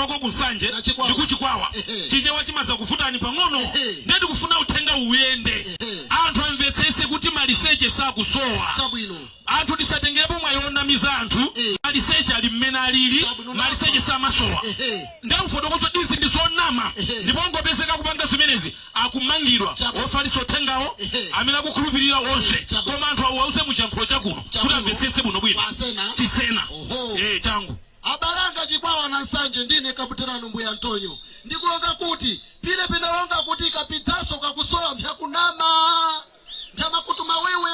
Kunoko kuNsanje Na Chikwawa. ndi kuChikwawa, Chichewa chimaza kuvutani pang'ono. Ndiye tikufuna uthenga uyende, anthu amvetsese kuti maliseche sakusowa. Anthu tisatengerepo mwayi onamiza anthu. Maliseche ali mmene alili. Maliseche samasowa. Ndamfotokoza izi ndi zonama. Ndipo ongopezeka kupanga zimenezi akumangidwa. Ofalitsa uthengawo, amene akukhulupirira onse. Koma anthu awauze muchiyankhulo chakuno kuti amvetsese bwinobwino. Pasena. Chisena. Oho. Eh, changu. Abale anga Chikwawa na Nsanje, ndine kaputerano Mbuya Antonio. Ndikulonga kuti pile pinalonga kuti kapidzaso kakusowa mpyakunama, mpyamakutu mawewe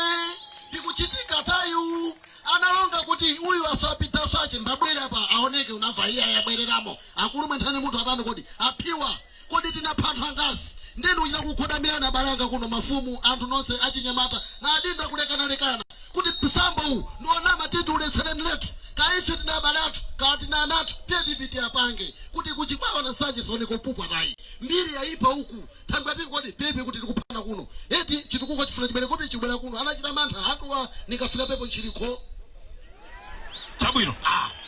pikuchitika tayu. Analonga kuti uyu asapidzaso ache mbabwere apa aoneke unamva iye ayabwereramo akulumwe nthani munthu atani kodi aphiwa kodi tinapha angazi ndenu uchita kukhodamirana. Abale anga kuno, mafumu, anthu nonse achinyamata na adindo kulekanalekana kuti msambo uwu ndionama, titi uletsereni letu kaisi tina abale athu kati na anathu pye apange kuti kuChikwawa na Nsanje sioneke upupwa tayi mbiri yayipa uku thangwe apiki kodi pepe kuti tikuphana kuno eti chitukuko chifuna chibwere kopi chibwera kuno anachita mantha hatuwa nikafika pepo nchiliko. Chabwino,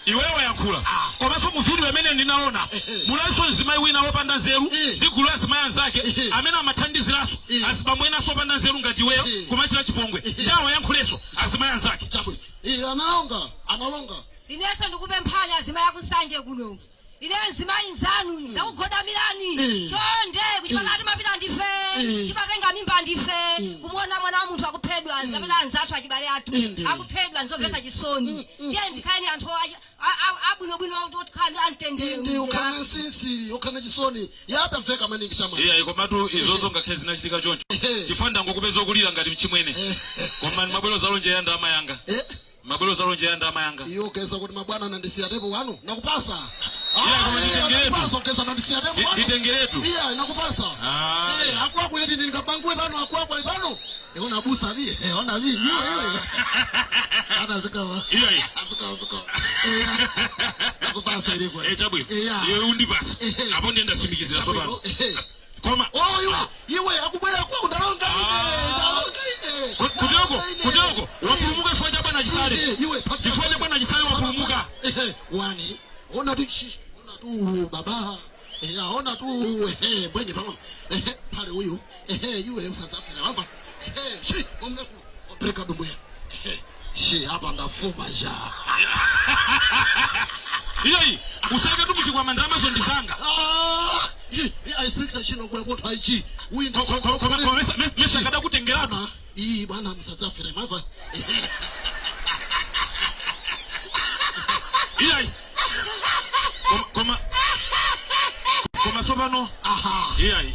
iweyo wayankhula. Komanso mu video imene ndinaona munalinso mzimayi wina wopanda nzeru ndi gulu la azimayi anzake amene amathandiziranso azibambo enanso opanda nzeru ngati iweyo kumachita chipongwe. Ndi awayankhulenso azimayi anzake. Chabwino, analonga analonga. Inenso ndikupemphani azimayi akuNsanje kuno, ine mzimayi nzanu ndakugodamirani. Chonde, kuchipatala timapita ndife, timatenga mimba ndife. Kumuona mwana wa munthu akuphedwa kapena anzathu achibale athu akuphedwa, nzomvetsa chisoni. Tiye ndikhaleni anthu abwinobwino okhala amtendere. Ndi ukhala nsinsi, ukhala chisoni yapamveka maningi shamwa. Iya, komatu izozo ngakhale zinachitika choncho, chifukwa ndangokupeza okulira ngati mchimwene, koma mabwero zalonje ya ndalama yanga. Mabwero zalonje ya ndalama yanga. Iyo ugeza kuti mabwana nandisiya tepo wanu nakupasa. Iya, koma nditengeretu. Nakupasa ugeza nandisiya tepo wanu. Nditengeretu. Iya, nakupasa. Akuwako yeti ndingabangue pano akuwako ali pano ona abusa vi ona vi iwe iwe ana zikawa. Iya, iya. Zikawa zikawa. Nakupasa ilipo. Eh, chabwino. Iya. Iwe undipasa. Apo ndiye ndasimikizira tsopano. Koma Oh, iwe iwe akubwera kwa ndalonga ine. Ndalonga ine. Kuteko kuteko wapulumuka chifukwa cha bwana Chisale. Iwe. Chifukwa cha bwana Chisale wapulumuka. Ehe, wani ona tu shi ona tu baba ona tu bwenye pang'ono pale uyu iwe usadzafera wamva shi omne opereka dumbuya shi apa ndafuma ja. Iyayi, usake tu muchikwama, ndalamazo ndizanga. Ah, inspector chino kwa moto aichi uyu. Koma mesa kada kutengeratu. Bwana, iyi bwana musadzafera mwamva. Iyayi, koma tsopano iyayi,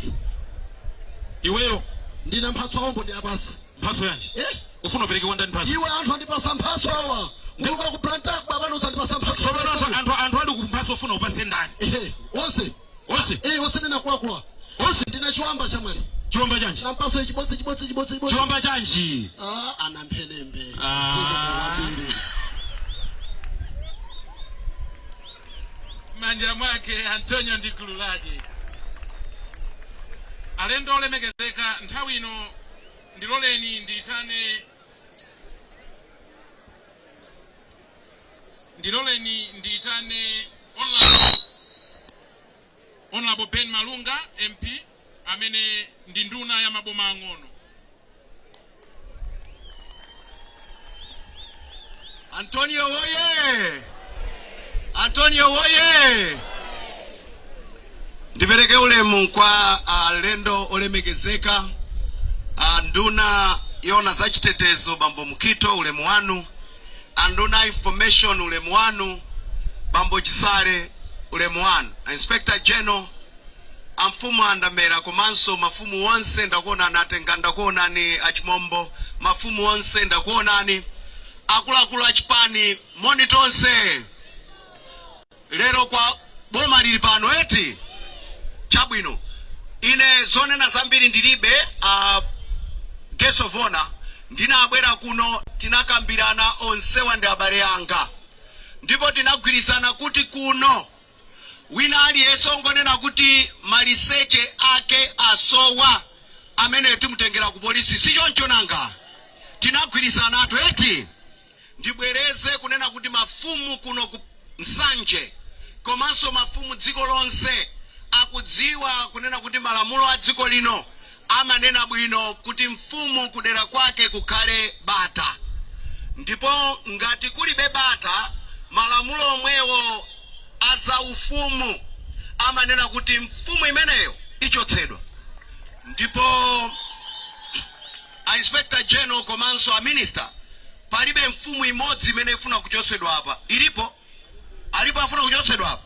iweyo Ndina mphatso aombo ndi apasi. Mphatso yanji? Eh? Ufuna upereke kwa ndani mphatso? Iwe, anthu andipasa mphatso awa kuluka ku planta baba usandipasa mphatso. Tsopano anthu ali kumphatso ufuna upase ndani? Ehe, onse. Onse? Eh, onse ndinakulakula. Onse. Ndina chiwamba chamwali. Chiwamba chanji? Nampaso chibodzi chibodzi chibodzi chibodzi. Chiwamba chanji? Ah, ana mphenembe. Ah. Wambiri. Manja mwake Antonio ndi gulu lake. Alendo olemekezeka, nthawi ino ndiloleni ndiitane Honorable Ben Malunga MP amene ndi nduna ya maboma ang'ono. Antonio woye! Antonio woye! Ndipereke ulemu kwa alendo olemekezeka, a nduna yona zachitetezo Bambo Mukito, ulemu wanu. Anduna information, ulemu wanu. Bambo Chisale, ulemu wanu. Inspector General, amfumu andamera komanso mafumu onse ndakuonani, atenga ndakuonani, achimombo, mafumu onse ndakuonani, akuluakulu achipani, moni tonse. Lero kwa boma lili pano eti? Chabwino, ine zonena zambiri ndilibe. Guest of honor, ndinabwera kuno, tinakambirana, onsewa ndi abale anga, ndipo tinagwirizana kuti kuno wina aliyense ongonena kuti maliseche ake asowa, amene timutengera ku polisi. Si choncho nanga? Tinagwirizanatu eti? Ndibwereze kunena kuti mafumu kuno ku Nsanje Komanso mafumu dziko lonse akudziwa kunena kuti malamulo a dziko lino amanena bwino kuti mfumu kudera kwake kukhale bata, ndipo ngati kulibe bata, malamulo omwewo azaufumu amanena kuti mfumu imeneyo ichotsedwa. Ndipo a Inspector General komanso a Minister, palibe mfumu imodzi imene ifuna kuchotsedwa apa. Ilipo? Alipo afuna kuchotsedwa apa?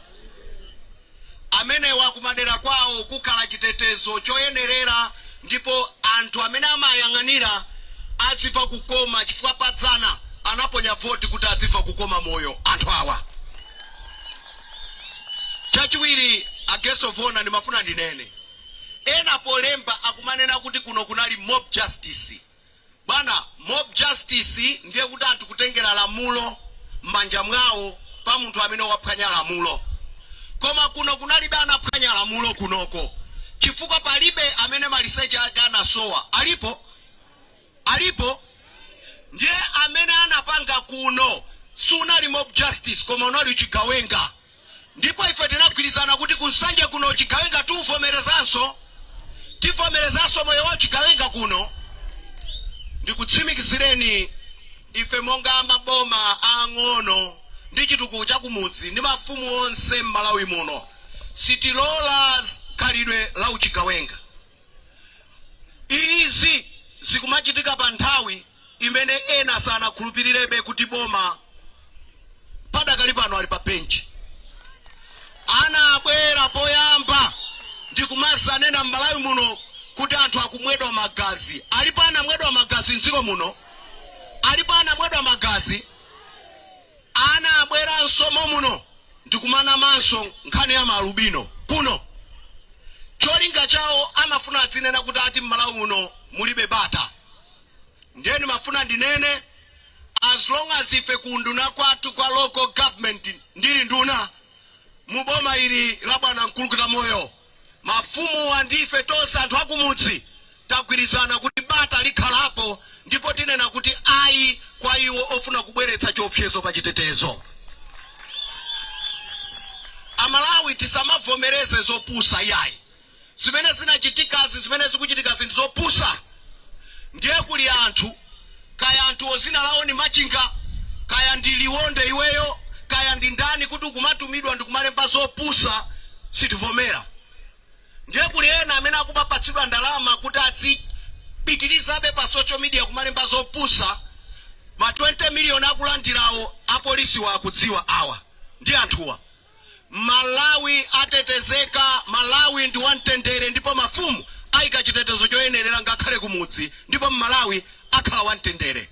Amenewa kumadera kwawo kukhala chitetezo choyenerera, ndipo anthu amene amayang'anira azimva kukoma, chifukwa padzana anaponya voti kuti azimva kukoma moyo anthu awa. Chachiwiri, a guest of honor, ndimafuna ndinene, ena polemba akumanena kuti kuno kunali mob justice. Bwana, mob justice ndiye kuti anthu kutengera lamulo m'manja mwawo pa munthu amene waphwanya lamulo. Koma kuno kunalibe anaphwanya lamulo kunoko, chifukwa palibe amene maliseche ake anasowa. Alipo? Alipo? Ndiye amene anapanga kuno sunali mob justice, koma unali uchigawenga. Ndipo ife tinagwirizana kuti kuNsanje kuno uchigawenga tiuvomerezanso? Tivomerezanso moyo wa uchigawenga kuno? Ndikutsimikizireni, ife monga maboma ang'ono ndi chitukuko cha kumudzi ndi mafumu onse m'Malawi muno, sitilola khalidwe la uchigawenga. Izi zikumachitika pa nthawi imene ena sanakhulupirirebe kuti boma padakali pano ali pa benchi. Anabwera poyamba ndikumasanena m'Malawi muno kuti anthu akumwedwa magazi. Alipo anamwedwa magazi mdziko muno? Alipo anamwedwa magazi? Anabweranso momuno ndikumanamanso nkhani ya maalubino kuno. Cholinga chawo amafuna adzinena kuti ati m'Malawi muno mulibe bata. Ndiye ndimafuna ndinene, as long as ife kunduna kwathu kwa Local Government ndili nduna muboma ili la bwana Mkulukuta Moyo, mafumu ndife tonse anthu akumudzi tagwirizana kuti bata likhalapo, ndipo tinena kuti ayi kwa iwo ofuna kubweretsa chiopsezo pa chitetezo. Amalawi, tisamavomereze zopusa iyayi. Zimene zinachitikazi, zimene zikuchitika, zinthu zopusa. Ndiye kuli anthu, kaya anthu ozina lawo ni Machinga, kaya ndi Liwonde iweyo, kaya ndi ndani, kuti ukumatumidwa ndikumalemba zopusa, sitivomera. Ndiye kuli ena amene akupapatsidwa ndalama kuti adzipitirizabe pa social media kumalemba zopusa. Ma 20 miliyoni akulandirawo, apolisiwa akudziwa awa ndi anthuwa. Malawi atetezeka, Malawi ndi wamtendere, ndipo mafumu ayika chitetezo choyenerera ngakhale kumudzi, ndipo Mmalawi akhala wamtendere.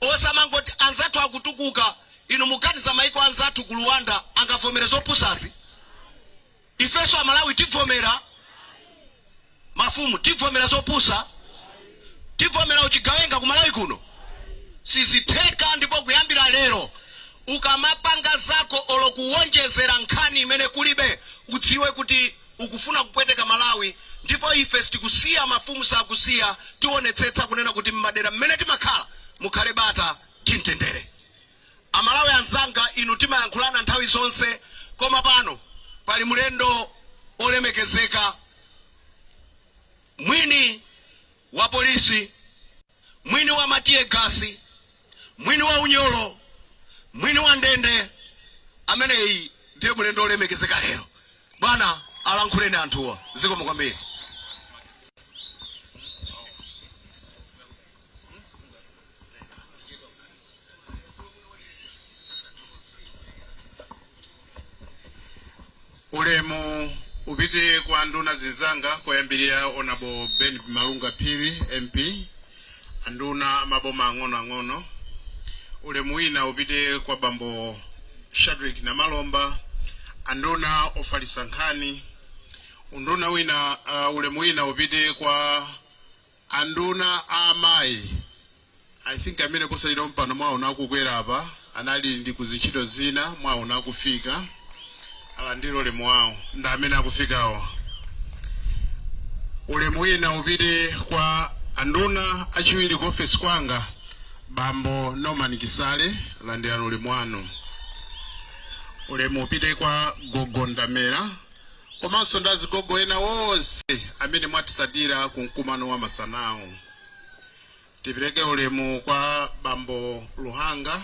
Osamangoti anzathu akutukuka. Inu muganiza maiko anzathu ku Rwanda angavomere zopusazi? Ifenso Amalawi tivomera? Mafumu, tivomera zopusa? Tivomera uchigawenga ku Malawi kuno? Sizitheka. Ndipo kuyambira lero, ukamapanga zako olo kuwonjezera nkhani imene kulibe, udziwe kuti ukufuna kupweteka Malawi. Ndipo ife sitikusiya, mafumu sakusiya. Tionetsetsa kunena kuti mmadera mmene timakhala mukhale bata ndi mtendere. Amalawi anzanga, inu timayankhulana nthawi zonse, koma pano pali mlendo olemekezeka, mwini wa polisi, mwini wa ma tear gas, mwini wa unyolo, mwini wa ndende. Ameneyi ndiye mlendo olemekezeka lero. Bwana, alankhuleni anthuwa. Zikomo kwambiri. Ulemu upite kwa nduna zinzanga, koyambirira Honorable Ben Malunga Phiri MP, anduna amaboma ang'onoang'ono. Ulemu wina upite kwa bambo Shadrick Namalomba, anduna ofalitsa nkhani. Unduna wina, ulemu wina upite kwa anduna a amayi. I think amene posachedwa mpano mwaona akukwera apa, anali ndi kuzintchito zina, mwaona akufika, alandire ulemu wawo, ndi amene akufikawo. Ulemu wina upite kwa anduna achiwiri ku ofesi kwanga, bambo Norman Kisale, landirani ulemu wanu. Ulemu upite kwa Gogo Ndamera komanso ndi azigogo ena onse amene mwatisatira ku mkumano wa masanawo. Tipereke ulemu kwa Bambo Luhanga,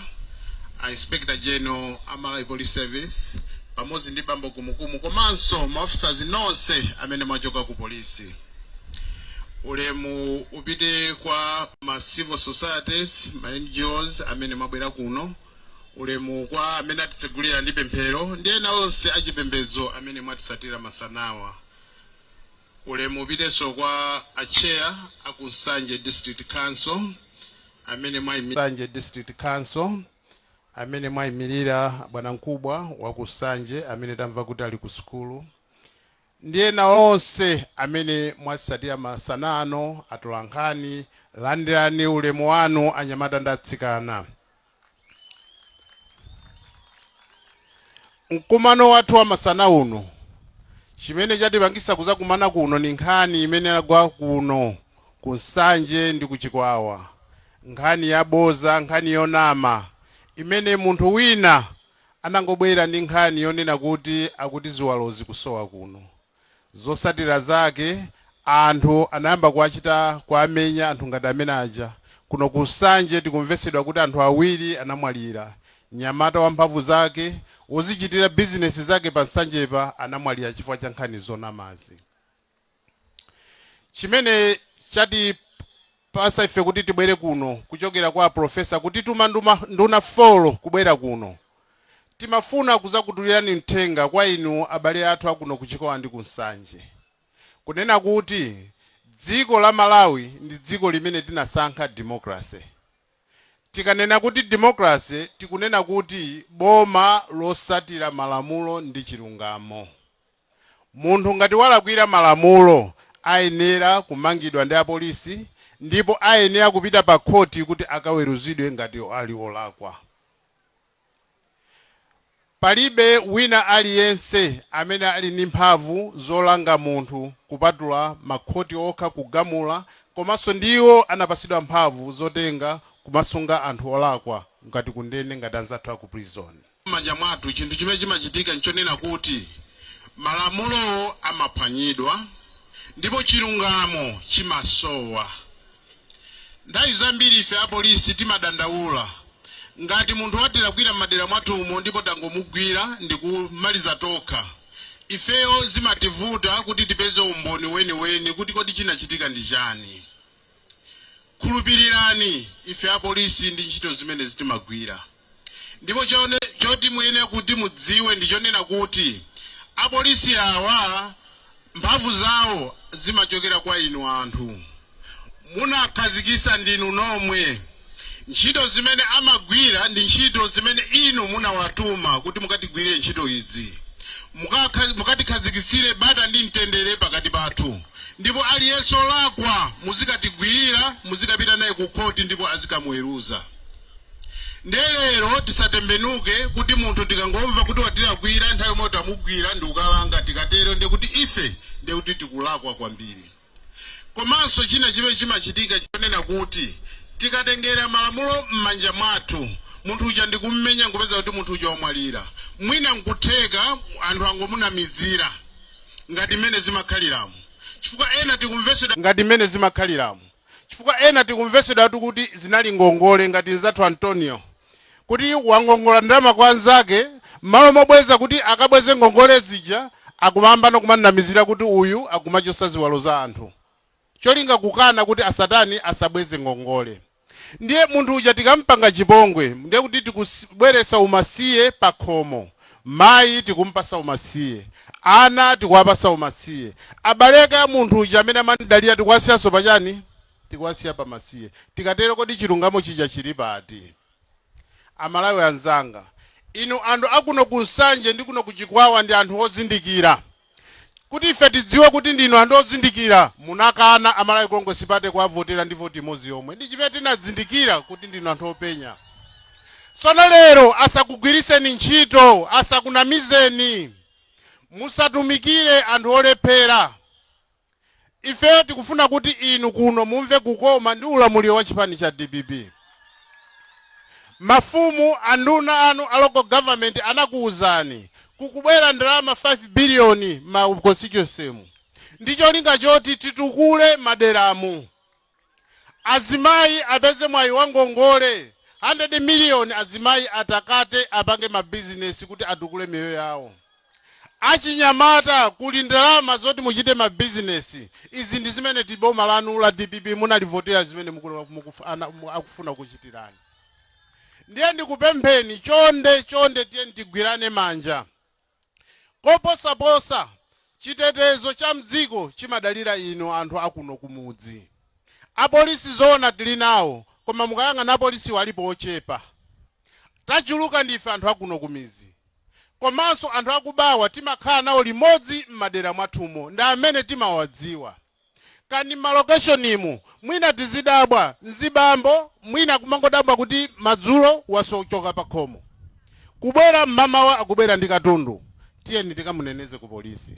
a Inspector General a Malawi Police Service, pamodzi ndi Bambo Kumukumu komanso maofficers nonse amene mwachoka ku polisi. Ulemu upite kwa ma civil societies, ma NGOs amene mwabwera kuno. Ulemu kwa amene atitsegulira ndi pemphero ndi ena onse achipembedzo amene mwatisatira masanawa. Ulemu upitenso kwa a chair aku Nsanje District Council amene mwayimirira Nsanje District Council, amene mwayimirira bwana mkubwa wa ku Nsanje amene tamva kuti ali ku sukulu, ndi ena onse amene mwatisatira masana ano, atolankhani, landirani ulemu wanu, anyamata ndi atsikana. Mkumano wathu wa masana uno, chimene chatipangisa kuzakumana kuno ni nkhani imene yagwa kuno ku Nsanje ndi ku Chikwawa, nkhani yaboza, nkhani yonama imene munthu wina anangobwera ndi nkhani yonena kuti akuti ziwalozi kusowa kuno. Zosatira zake anthu anayamba kuwachita kuamenya anthu ngati amene aja. Kuno ku Nsanje tikumvesedwa kuti anthu awiri anamwalira. Mnyamata wa mphamvu zake wozichitira bizinesi zake pa Nsanjepa anamwalira chifukwa cha nkhani zonamazi. Chimene chatipasa ife kuti tibwere kuno kuchokera kwa profesa kutituma nduna 4 kubwera kuno, timafuna kuzakutulirani mthenga kwa inu abale athu akuno ku Chikwawa ndi ku Nsanje, kunena kuti dziko la Malawi ndi dziko limene tinasankha democracy. Tikanena kuti democracy, tikunena kuti boma losatira malamulo ndi chilungamo. Munthu ngati walakwira malamulo ayenera kumangidwa ndi apolisi ndipo ayenera kupita pa khoti kuti akaweruzidwe ngati ali olakwa. Palibe wina aliyense amene ali ndi mphamvu zolanga munthu kupatula makhoti okha kugamula, komanso ndiwo anapasidwa mphamvu zotenga kumasunga anthu olakwa ngati kundende, ngati anzathu aku prison. M'manja mwathu chinthu chimene chimachitika nchonena kuti malamulowo amaphwanyidwa ndipo chilungamo chimasowa. Nthawi zambiri ife apolisi timadandaula ngati munthu watilakwira m'madera mwathumo ndipo tangomugwira ndikumaliza tokha. Ifeyo zimativuta kuti tipeze umboni weniweni kuti kodi chinachitika ndi chani. Khulupirirani, ife apolisi ndi ntchito zimene zitimagwira, ndipo choti muyenera kuti mudziwe ndi chonena kuti apolisi awa mphamvu zawo zimachokera kwa inu anthu. Munakhazikisa ndinu nomwe. Ntchito zimene amagwira ndi ntchito zimene inu munawatuma kuti mukatigwirire ntchito idzi, mukatikhazikitsire bata ndi mtendere pakati pathu, ndipo aliyense olakwa muzikatigwirira, muzikapita naye ku khoti ndipo azikamuweruza. Ndiye lero tisatembenuke kuti munthu tikangomva kuti watilakwira, nthawi yomwe tamugwira ndi kukalanga. Tikatero ndiye kuti ife ndiye kuti tikulakwa kwambiri. Komanso china chimene chimachitika chonena kuti tikatengera malamulo m'manja mwathu, munthu uja ndikummenya nkupeza kuti munthu uja wamwalira, mwina nkutheka anthu angomunamizira ngati mmene zimakhaliramo, chifukwa ena tikumvesedwa ngati mmene zimakhaliramo, chifukwa ena tikumvesedwatu kuti zinali ngongole, ngati nzathu Antonio, kuti wangongola ndalama kwa anzake, m'malo mobweza kuti akabweze ngongole zija, akumamba nokumanamizira kuti uyu akumachosa ziwalo za anthu, cholinga kukana kuti asatani, asabweze ngongole. Ndiye munthu uja tikampanga chipongwe, ndiye kuti tikubweresa umasiye pa khomo. Mayi tikumpasa umasiye, ana tikuwapasa umasiye, abaleka munthu uja amene amandalira tikuwasiyanso pachani, tikuwasiya pamasiye. Tikatero kodi chilungamo chija chili pati? Amalawi anzanga, inu anthu akuno ku Nsanje ndi kuno ku Chikwawa ndi anthu ozindikira. Kuti ife tidziwe kuti ndinu anthu ozindikira, munakana Amalawi Congress Party kuwavotera ndi voti imodzi yomwe, ndi chimene tinadzindikira kuti ndinu anthu openya. Tsono lero asakugwiriseni ntchito, asakunamizeni, musatumikire anthu olephera. Ifeyo tikufuna kuti inu kuno mumve kukoma ndi ulamuliro wa chipani cha DPP. Mafumu, anduna anu a local government anakuwuzani kukubwera ndalama 5 billion ma constituency mu ndi cholinga choti titukule maderamu. Azimayi apeze mwayi wa ngongole 100 million, azimayi atakate apange mabizinesi kuti atukule miyoyo yawo. Achinyamata, kuli ndalama zoti muchite mabizinesi. Izi ndi zimene tiboma lanu la DPP munalivotera, zimene akufuna kuchitirani. Ndiye ndikupempheni, chonde chonde, tiye tigwirane manja. Koposaposa chitetezo cha mdziko chimadalira inu anthu akuno kumudzi. Apolisi zoona tili nawo, koma mukayang'ana apolisiwo alipo ochepa. Tachuluka ndife anthu akuno kumidzi. Komanso anthu akubawa timakhala nawo limodzi m'madera mwathumo, ndi amene timawadziwa. Kani m'malokeshonimu mwina tizidabwa mzibambo, mwina kumangodabwa kuti madzulo wasochoka pa khomo, kubwera mmamawa akubwera ndi katundu. Tiyeni tikamuneneze ku polisi.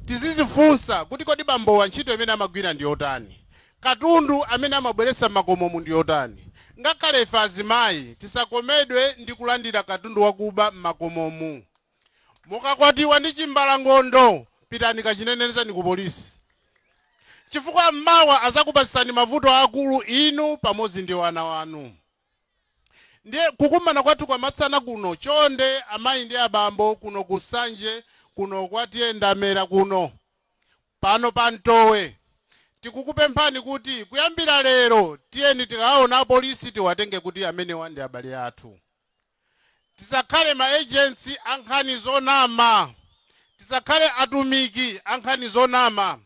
Tizizifunsa kuti kodi bambowa ntchito imene amagwira ndi yotani? Katundu amene amabweretsa m'makomomu ndi yotani? Ngakhale ife azimayi tisakomedwe ndi kulandira katundu wakuba m'makomomu. Mukakwatiwa ndi chimbalangondo, pitani kachinenezani ku polisi, chifukwa mmawa azakupasani mavuto akulu inu pamodzi ndi wana wanu. Ndiye kukumana kwathu kwamatsana kuno, chonde amayi ndi abambo kuno ku Nsanje, kuno kwa T/A Ndamera, kuno pano pa Mtowe, tikukupemphani kuti kuyambira lero tiyeni tikawaona apolisi tiwatenge kuti amenewa ndi abale athu. Tisakhale ma agents a nkhani zonama, tisakhale atumiki a nkhani zonama.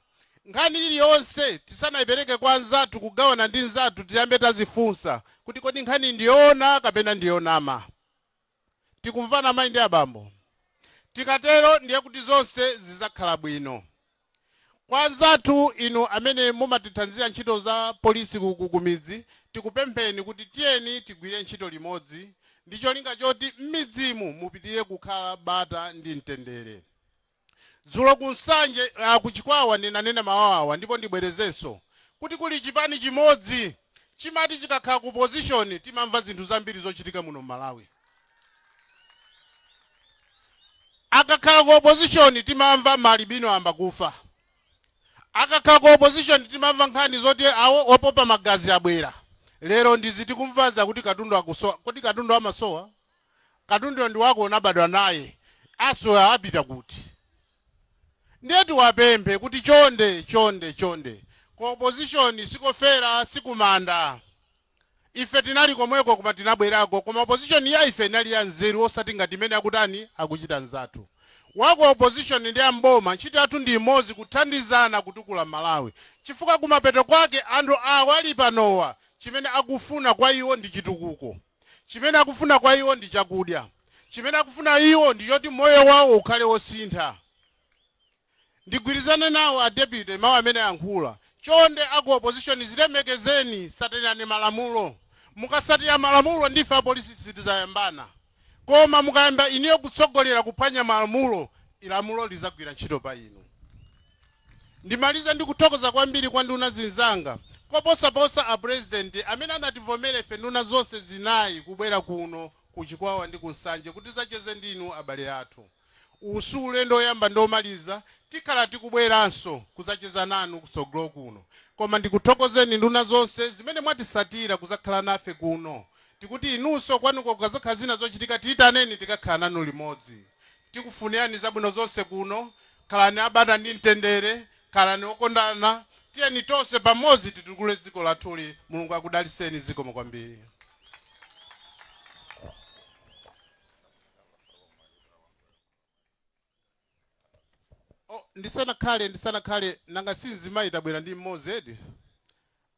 Nkhani iliyonse tisanayipereke kwa anzathu kugawana ndi nzathu, tiyambe tazifunsa kuti kodi nkhani ndiyoona kapena ndiyonama? Tikumvana, amayi ndi abambo? Tikatero ndiye kuti zonse zidzakhala bwino. Kwa anzathu inu amene mumatithandizira ntchito za polisi ku kumidzi, tikupempheni kuti tiyeni tigwire ntchito limodzi ndi cholinga choti m'midzimu mupitirire kukhala bata ndi mtendere. Dzulo ku Nsanje, ku Chikwawa, ndinanena mawawa ndipo ndibwerezenso kuti kuli chipani chimodzi chimati chikakhala ku opposition timamva zinthu zambiri zochitika muno m'Malawi. Akakhala ku opposition timamva malibino amba kufa. Akakhala ku opposition timamva nkhani zoti awo opopa magazi abwera. Lero ndizi tikumvaza kuti katundu akusowa. Kodi katundu amasowa? Katundu ndi wako, unabadwa naye, asowa apita kuti? Ndiye tiwapemphe kuti chonde chonde chonde, ku opposition sikofera, sikumanda. Ife tinali komweko koma tinabwerako, koma opposition ya ife inali ya nzeru, osati ngati imene akutani akuchita nzathu wako. Opposition ndi amboma, ntchito yathu ndi imodzi, kuthandizana kutukula Malawi, chifukwa kumapeto kwake anthu awa ali panowa chimene akufuna kwa iwo ndi chitukuko, chimene akufuna kwa iwo ndi chakudya, chimene akufuna iwo ndi choti moyo wawo ukhale wosintha. Ndigwirizane nawo a deputy mawu amene ayankhula. Chonde aku opposition, zilemekezeni, satirani malamulo. Mukasatira malamulo, ndife apolisi sitizayambana, koma mukayamba iniyo kutsogolera kuphwanya malamulo, ilamulo lizagwira ntchito pa inu. Ndimaliza ndi kuthokoza kwambiri kwa nduna zinzanga, koposaposa a president amene anativomera ife nduna zonse zinayi kubwera kuno ku Chikwawa ndi ku Nsanje kuti tidzacheze ndinu abale athu. Uwu ulendo oyamba ndi omaliza, tikhala tikubweranso kudzacheza nanu kutsogolo kuno. Koma ndikuthokozeni nduna zonse zimene mwatisatira kuzakhala nafe kuno. Tikuti inunso kwanuko kukazakhala zina zochitika, tiyitaneni, tikakhala nanu limodzi. Tikufunirani zabwino zonse kuno. Khalani abata ndi mtendere, khalani okondana. Tiyeni tonse pamodzi titukule dziko lathuli. Mulungu akudaliseni. Zikomo kwambiri. Oh, ndisanakhale nanga si mzimayi tabwera ndi mmodzi edi.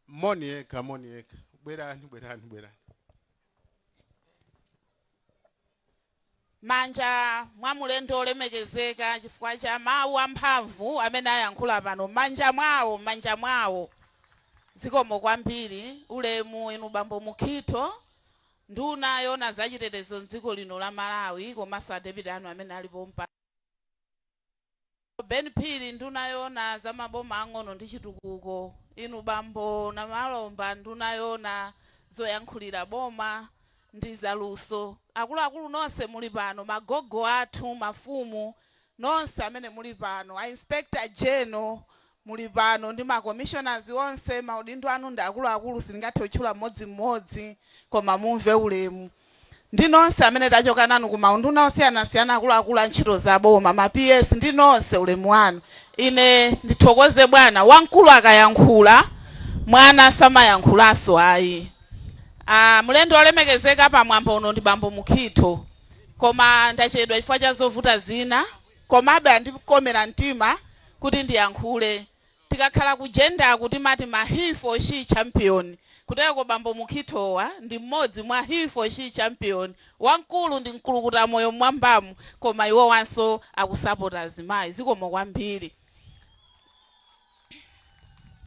Moni yekha, moni yekha. Bwerani, bwerani, bwerani. Manja mwa mulendo olemekezeka chifukwa cha mawu amphamvu amene ayankhula pano. Manja mwawo, manja mwawo. Zikomo kwambiri. Ulemu inu bambo Mukhito, nduna yoona zachitetezo mdziko lino la Malawi, komanso a deputy anu amene alipo mpa Ben Phiri, nduna yoona za maboma ang'ono ndi chitukuko, inu bambo Namalomba, nduna yoona zoyankhulira boma. ndi zaluso. Akuluakulu nonse muli pano, magogo athu, mafumu nonse amene muli pano, a Inspector General muli pano ndi ma commissioners onse, maudindo anu ndi akuluakulu, sindingathe kutchula mmodzimmodzi, koma mumve ulemu. Ndi nonse amene tachoka nanu ku maunduna osiyanasiyana, akuluakulu a ntchito za boma, ma PS ndi nonse, ulemu wanu. Ine ndithokoze bwana wamkulu, akayankhula mwana samayankhulanso ayi. Ah, mlendo olemekezeka pamwambo uno ndi bambo Mukhito, koma ndachedwa chifukwa cha zovuta zina, komabe andikomera mtima kuti ndiyankhule. Tikakhala ku gender timati ma he for she champion. Kuteko bambo Mukhitowa ndi mmodzi mwa he for she champion. Wamkulu ndi mkulukuta moyo mmwambamu, koma iwo wanso akusapota azimayi. Zikomo kwambiri.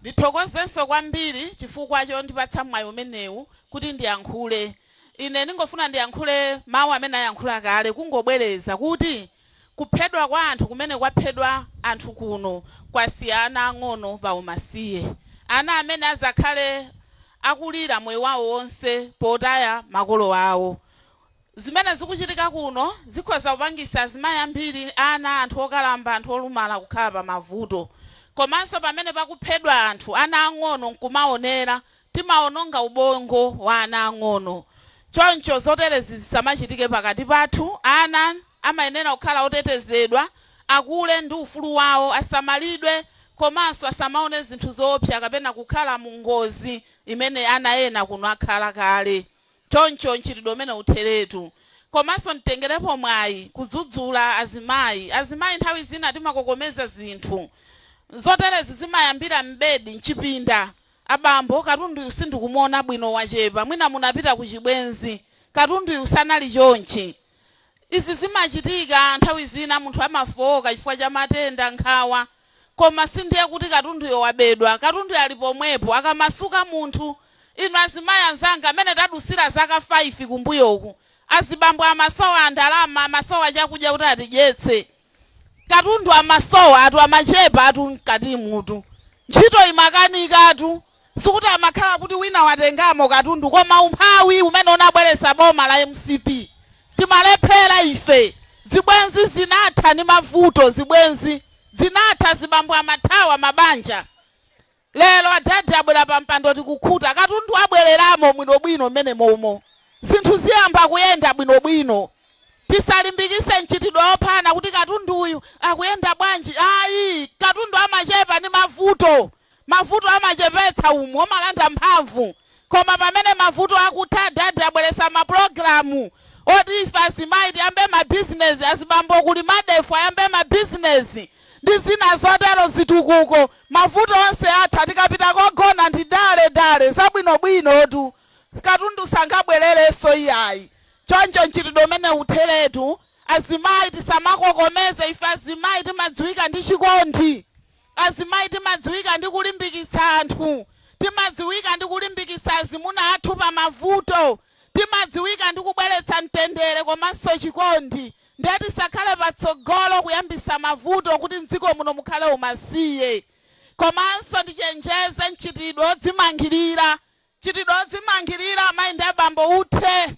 Ndithokozenso kwambiri chifukwa chondipatsa mwayi umenewu kuti ndiyankhule. Ine ndingofuna ndiyankhule mawu amene ayankhula kale, kungobwereza kuti kuphedwa kwa anthu kumene kwaphedwa anthu kuno kwasiya ana ang'ono pa umasiye, ana amene azakhale akulira moyo wawo wonse potaya makolo awo. Zimene zikuchitika kuno zikhoza kupangisa azimayi ambiri, ana, anthu okalamba, anthu olumala kukhala pa mavuto. Komanso pamene pakuphedwa anthu, ana ang'ono nkumaonera, timaononga ubongo wa ana ang'ono. Choncho zoterezi zisamachitike pakati pathu. Ana amayenera kukhala otetezedwa, akule ndi ufulu wawo, asamalidwe, komanso asamaone zinthu zoopsa kapena kukhala mu ngozi imene ana ena kuno akhala kale. Choncho mchitidwe umene utheretu. Komanso nditengerepo mwayi kudzudzula azimayi. Azimayi nthawi zina timakokomeza zinthu. Zoterezi zimayambira m'bedi, mchipinda. Abambo, katunduyu sindikumuona bwino, wachepa, mwina munapita ku chibwenzi, katunduyu sanali chonchi. Izi zimachitika nthawi zina, munthu amafowoka chifukwa cha matenda, nkhawa, koma sindiye kuti katunduyo wabedwa. Katunduyo ali pomwepo akamasuka munthu. Inu azimayi anzanga amene tadusira zaka 5 kumbuyoku, azibambo amasowa ndalama, amasowa chakudya kuti atidyetse, katundu amasowa atu, amachepa atu mkati mutu, ntchito imakanikatu. Sikuti amakhala kuti wina watengamo katundu, koma umphawi umene unabweretsa boma la MCP, timalephera ife. Zibwenzi zinatha ndi mavuto, zibwenzi zinatha, zibambo amathawa mabanja. Lero adadi abwera pa mpando, tikukhuta, katundu abwereramo bwinobwino mmene momo, zinthu ziyamba kuyenda bwinobwino. Tisalimbikise mchitidwe wophana kuti katundu uyu akuyenda bwanji. Ayi, katundu amachepa ndi mavuto. Mavuto amachepetsa umu, omalanda mphamvu. Koma pamene mavuto akutha, adadi abweresa mapulogalamu oti ife azimayi tiyambe mabizinesi, azibambo kuli madefu ayambe mabizinesi ndi zina zotero, zitukuko, mavuto onse atha. Tikapita kogona ndi dale dale, zabwinobwinotu, katundu sangabwererenso iyayi. Choncho mchitidwe umene utheretu. Azimayi tisamakokomeze. Ife azimayi timadziwika ndi chikondi, azimayi timadziwika ndi kulimbikitsa anthu, timadziwika ndi kulimbikitsa azimuna athu pa mavuto, timadziwika ndi kubweretsa mtendere komanso chikondi. Ndiye tisakhale patsogolo kuyambisa mavuto kuti mdziko muno mukhale umasiye. Komanso ndichenjeze mchitidwe odzimangirira. Mchitidwe odzimangirira, amayi ndi abambo, uthe.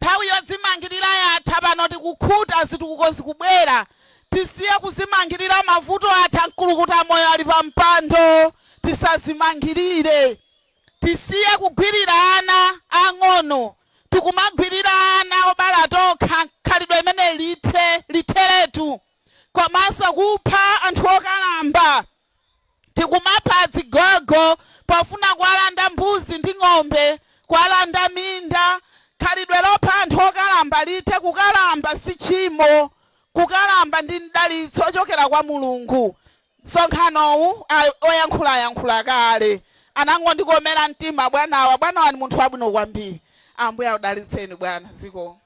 Nthawi yodzimangirira yatha. Pano tikukhuta, zitukuko zikubwera, tisiye kuzimangirira. Mavuto atha, mkulukuta moyo ali pa mpando. Tisazimangirire, tisiye kugwirira ana ang'ono. Tikumagwirira ana obala tokha, khalidwe imene lithe, litheretu. Komanso kupha anthu okalamba, tikumapha azigogo pofuna kuwalanda mbuzi ndi ng'ombe, kuwalanda minda. Khalidwe lopha anthu okalamba lithe. Kukalamba si tchimo, kukalamba ndi mdalitso ochokera kwa Mulungu. Msonkhanowu oyankhula ayankhula kale, anangondikomera mtima bwanawa. Bwanawa ni munthu wabwino kwambiri. Ambuye akudalitseni bwana. Ziko.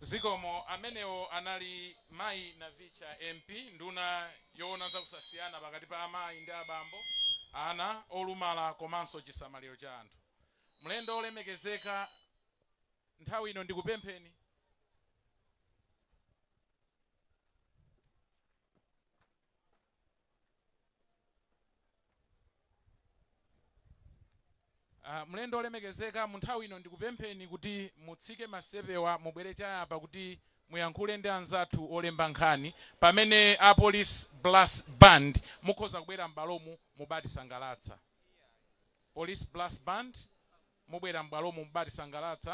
Zikomo. Amenewo anali mayi Navicha MP, nduna yoona zakusasiyana pakati pa amayi ndi abambo, ana, olumala komanso chisamaliro cha anthu. Mlendo olemekezeka, nthawi ino ndikupempheni mlendo olemekezeka, mu nthawi ino ndikupempheni kuti mutsike masepewa, mubwere chayapa kuti muyankhule ndi anzathu olemba nkhani, pamene a Police Brass Band mukhoza kubwera m'bwalomu mubatisangalatsa. Police Brass Band, mubwera m'bwalomu mubatisangalatsa.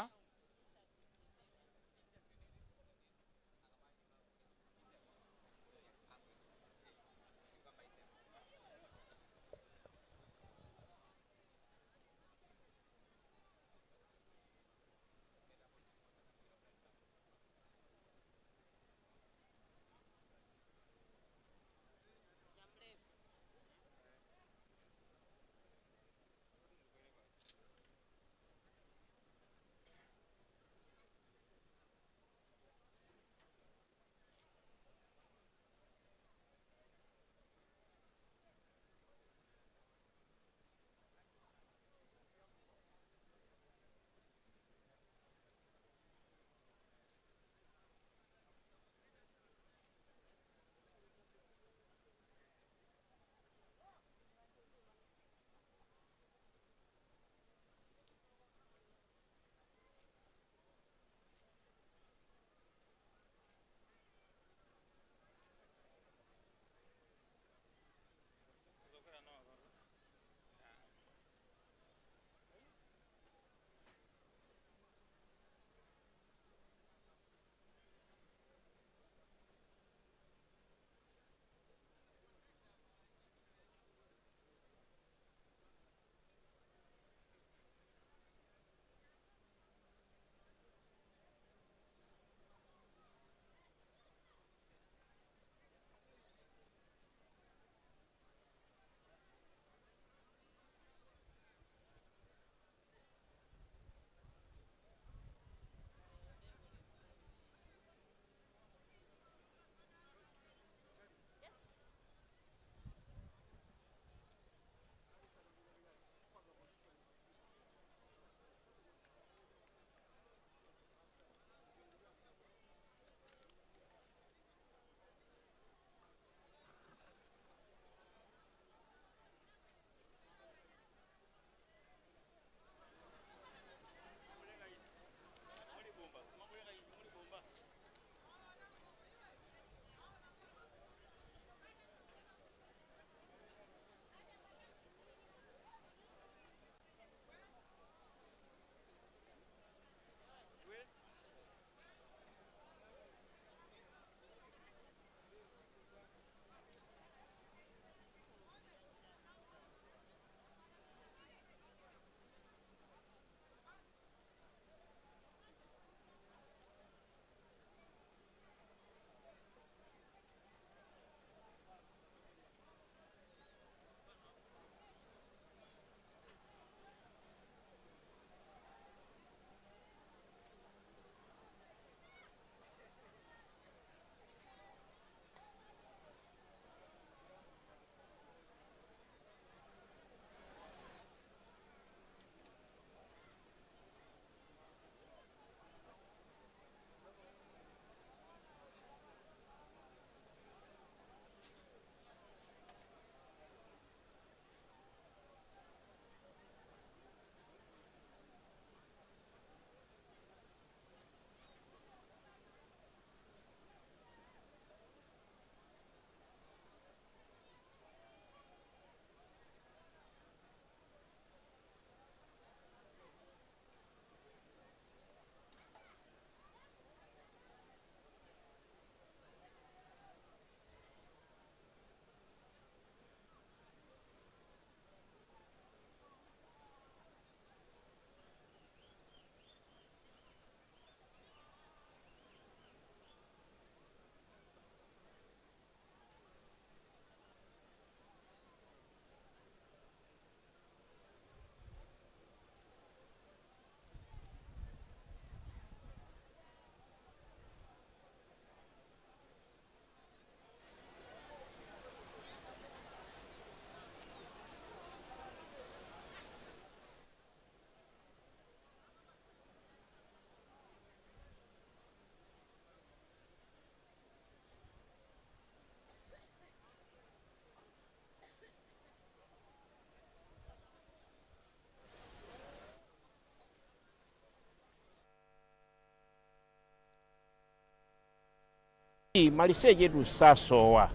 Malisechetu sasowa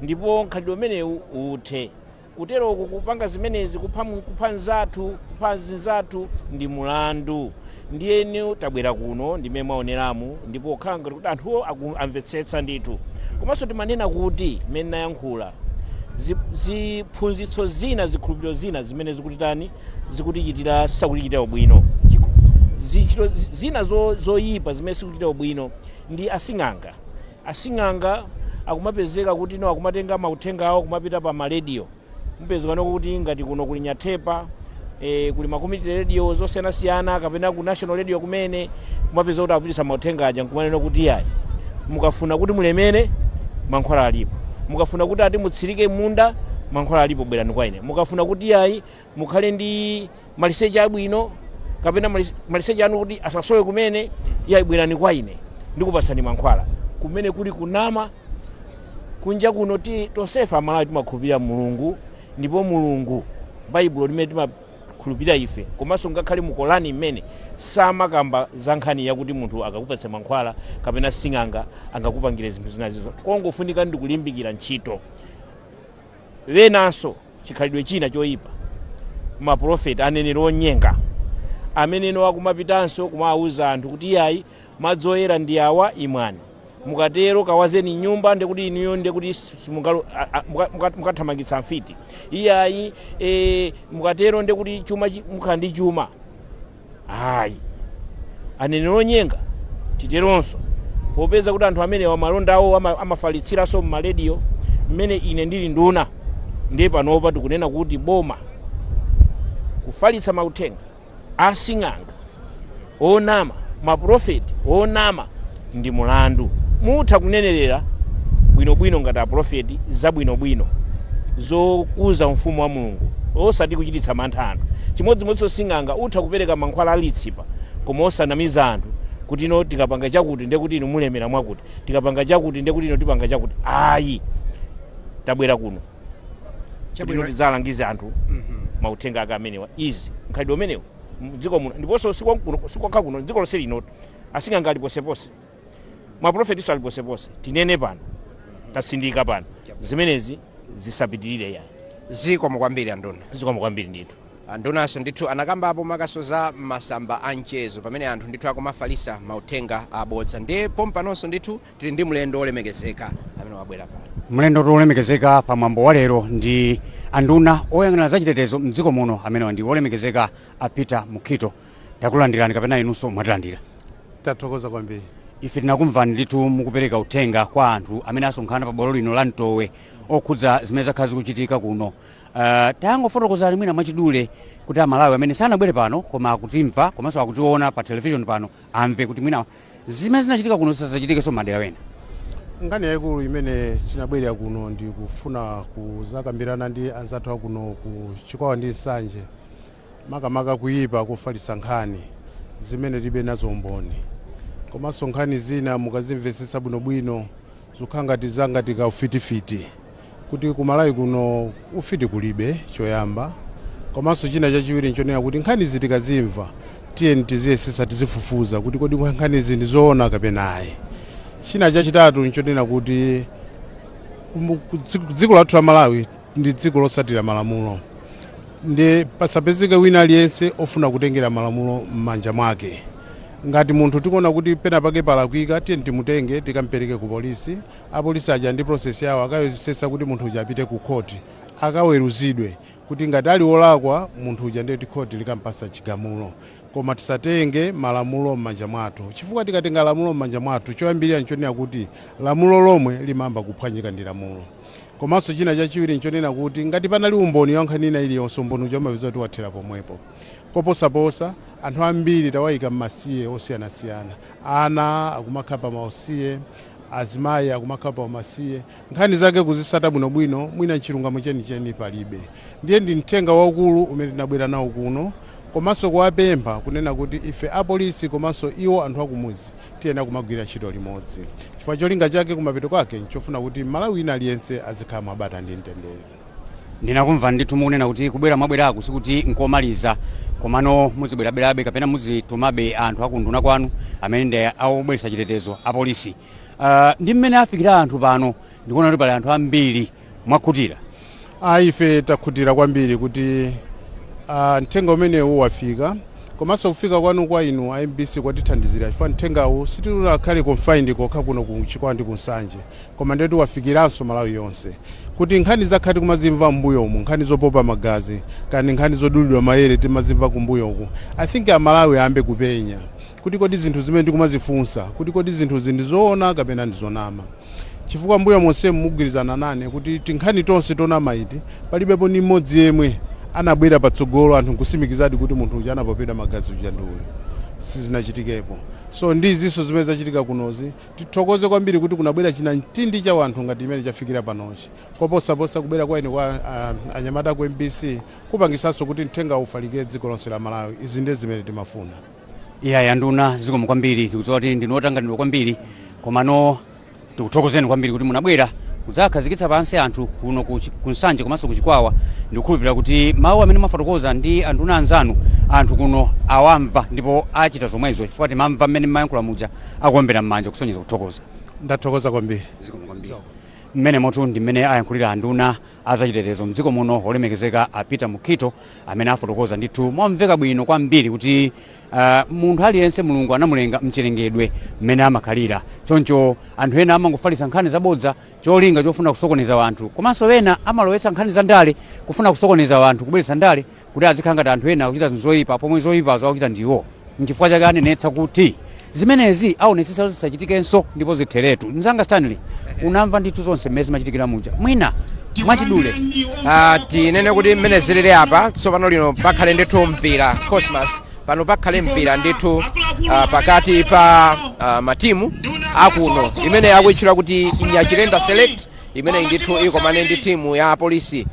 ndipo mkhalidwe umenewu uthe. Kuteroku kupanga zimenezi kupha kupha nzathu kupha azinzathu ndi mulandu. Ndiyeno tabwera kuno ndimene mwaoneramu ndipo kukhala ngati kuti anthuwo amvetsetsa ndithu. Komanso timanena kuti mmene nayankhula ziphunzitso zina zikhulupiriro zina zimene zikutitani zikutichitira sakutichitira ubwino. Zichito zina zoyipa zimene sikuchitira ubwino ndi asing'anga. Asing'anga akumapezeka kuti no akumatenga mauthenga awo kumapita pa marediyo. Mupezeka noko kuti ngati kuno kuli Nyathepa, kuli ma community radio zosiyanasiyana kapena ku national radio kumene kumapeza kuti akupitisa mauthenga aja nkumanena kuti yayi mukafuna kuti mulemere mankhwala alipo, mukafuna kuti ati mutsirike munda mankhwala alipo, bwerani kwa ine, mukafuna kuti yayi mukhale ndi maliseche abwino kapena maliseche anu kuti asasowe kumene, yayi bwerani kwa ine ndikupasani mankhwala. Kumene kuli kunama. Kunja kuno ti tonsefe Amalawi timakhulupirira Mulungu ndipo Mulungu Baibulo limene timakhulupirira ife komanso ngakhale mu Korani mmene samakamba za nkhani yakuti munthu akakupatsa mankhwala kapena sing'anga angakupangire zinthu zinazizo. Kongofunika ndi kulimbikira ntchito. Wenanso chikhalidwe china choyipa, maprofeti, aneneri onyenga ameneno akumapitanso kumawuza anthu kuti iyayi madzi oyera ndi awa imwani, mukatero kawazeni nyumba ndekuti inuyo ndekuti mukathamangitsa mfiti, iyayi mukatero ndekuti chuma mukhala ndi chuma. Ayi, aneneri onyenga titeronso, popeza kuti anthu amenewa malonda awo amafalitsiranso m'marediyo. Mmene ine ndili nduna ndiye panopa tikunena kuti boma kufalitsa mauthenga asing'anga onama, maprofeti onama ndi mulandu. Mutha kunenerera bwinobwino ngati aprofeti zabwinobwino zokuza ufumu wa Mulungu, osati kuchititsa mantha anthu. Chimodzimodzinso sing'anga utha kupereka mankhwala alitsipa koma osanamiza anthu kuti ino tikapanga chakuti ndekuti inu mulemera mwakuti, tikapanga chakuti ndekuti ino tipanga chakuti. Ayi, tabwera kuno kuti ino tidzalangize anthu mauthenga ake amenewa. Izi mkhalidwe umenewu mdziko muno ndiponso sikwakha kuno, dziko lonse lino asing'anga ali posepose, maprofetiso ali posepose. Tinene pano, tatsindika pano, zimenezi zisapitirire yayi. Zikomo kwambiri anduna. Zikomo kwambiri ndithu. Andunanso ndithu anakambapo makaso za masamba a mchezo pamene anthu ndithu akumafalisa mauthenga abodza. Ndiye pompanonso ndithu tili ndi mlendo wolemekezeka amene wabwera pano. Mlendo wolemekezeka pa mwambo wa lero ndi anduna oyang'anira zachitetezo mdziko muno, amenewa ndi wolemekezeka a Peter Mukhito. Ndakulandirani kapena inunso mwatilandira? Tathokoza kwambiri. Ife tinakumvani ndithu mukupereka uthenga kwa anthu amene asonkhana pa bwalo lino la Mtowe okhudza zimene zakhala zikuchitika kuno. Tangofotokozani mwina mwachidule kuti Amalawi amene sanabwere pano koma akutimva komanso akutiona pa television pano amve kuti mwina zimene zinachitika kuno zisadzachitikenso m'madera wena. Nkhani yayikulu imene tinabwerera kuno ndi kufuna kuzakambirana ndi anzathu akuno ku Chikwawa ndi Nsanje, makamaka kuyipa kofalitsa nkhani zimene tilibe nazo umboni, komanso nkhani zina mukazimvetsetsa bwinobwino zikukhala ngati zangati kaufitifiti, kuti ku Malawi kuno ufiti kulibe choyamba. Komanso china chachiwiri nchonena kuti nkhanizi tikazimva tiyeni tiziyesesa tizifufuza kuti kodi nkhanizi ndi zoona kapena ayi. China chachitatu nchonena kuti dziko lathu la Malawi ndi dziko lotsatira malamulo, ndi pasapezeke wina aliyense ofuna kutengera malamulo m'manja mwake. Ngati munthu tikuona kuti pena pake palakwika, tiyeni timutenge tikampereke ku polisi. Apolisi aja ndi process yawo akayesesa kuti munthu uja apite ku khoti akaweruzidwe, kuti ngati ali wolakwa munthu uja ndiye kuti khoti likampasa chigamulo. Koma tisatenge malamulo m'manja mwathu, chifukwa tikatenga lamulo m'manja mwathu, choyambirira nchonena kuti lamulo lomwe limayamba kuphwanyika ndi lamulo. Komanso china chachiwiri nchonena kuti ngati panali umboni wa nkhani ina iliyonse, umboni uja umapeza kuti wathera pomwepo. Koposaposa anthu ambiri tawayika m'masiye osiyanasiyana, ana akumakhala pa mausiye, azimayi akumakhala pa umasiye, nkhani zake kuzisata bwinobwino mwina mchilungamo chenicheni palibe. Ndiye ndi mthenga waukulu umene tinabwera nawo kuno, komanso kuwapempha kunena kuti ife apolisi komanso iwo anthu akumuzi tiyenera kumagwira ntchito limodzi, chifukwa cholinga chake kumapeto kwake nchofuna kuti Malawi wina aliyense azikhala mwabata ndi mtendere. Ndinakumva ndithu mukunena kuti kubwera mwabweraku sikuti nkomaliza, komano muzibwerabwerabe kapena muzitumabe anthu akunduna kwanu amene ndi awobweretsa chitetezo apolisi. Ndi mmene afikira anthu pano, ndikuona kuti pali anthu ambiri. Mwakhutira? Ayi, ife takhutira kwambiri kuti mthenga umenewu wafika, komanso kufika kwanu kwa inu a MBC kwatithandizira, chifukwa mthengawu sitinakhale confined kokha kuno ku Chikwawa ndi kuNsanje, koma ndetu wafikiranso Malawi yonse, kuti nkhani zakhati kumazimva m'mbuyomu, nkhani zopopa magazi kani nkhani zodulidwa mayere timazimva kumbuyoku. I think Amalawi ayambe kupenya kuti kodi zinthu zimene ndikumazifunsa kuti kodi zinthuzi ndizoona kapena ndizonama, chifukwa mbuyo monse mugwirizana nane kuti tinkhani tonse tonama iti palibepo ni mmodzi yemwe anabwera patsogolo anthu nkusimikizadi kuti munthu uja anapopedwa magazi uja ndi uyu. Sizinachitikepo. So ndi izinso zimene zachitika kunozi, tithokoze kwambiri kuti kunabwera china mtindi cha wanthu ngati imene chafikira panochi. Koposaposa kubwera kwa ine kwa anyamata ku MBC kupangisanso kuti mthenga ufalikire dziko lonse la Malawi. Izi ndiye zimene timafuna. Iya, anduna, zikomo kwambiri. Ndikudziwa kuti ndinu otanganidwa kwambiri, komano tikuthokozeni kwambiri kuti munabwera kudzakhazikitsa pansi anthu kuno ku Nsanje komanso ku Chikwawa. Ndikukhulupirira kuti mawu amene mwafotokoza ndi anduna anzanu, anthu kuno awamva ndipo achita zomwezo, chifukwa timamva mmene mmayankhula muja akuombera m'manja kusonyeza kuthokoza. Ndathokoza kwambiri. Zikomo kwambiri. Mmene motu ndi mmene ayankhulira anduna azachitetezo mdziko muno, olemekezeka a Peter Mukhito, amene afotokoza ndithu momveka bwino kwambiri kuti munthu aliyense Mulungu anamulenga mchilengedwe mmene amakhalira. Choncho anthu ena amangofalitsa nkhani zabodza cholinga chofuna kusokoneza anthu, komanso ena amalowetsa nkhani za ndale kufuna kusokoneza anthu, kubweretsa ndale kuti azikhala ngati anthu ena akuchita zinthu zoyipa pomwe zoyipazo akuchita ndiwo. Nchifukwa chake anenetsa kuti zimenezi aonetsetsa kuti zisachitikenso ndipo zitheretu. Mzanga Stanley, unamva ndithu zonse mmene zimachitikira muja, mwina mwachidule. Tinene kuti mmene zilili apa tsopano lino pakhale ndithu mpira, Cosmas. Pano pakhale mpira ndithu pakati pa matimu akuno imene akuyitchula kuti Nyachilenda Select, imene ndithu ikomane ndi timu ya polisi,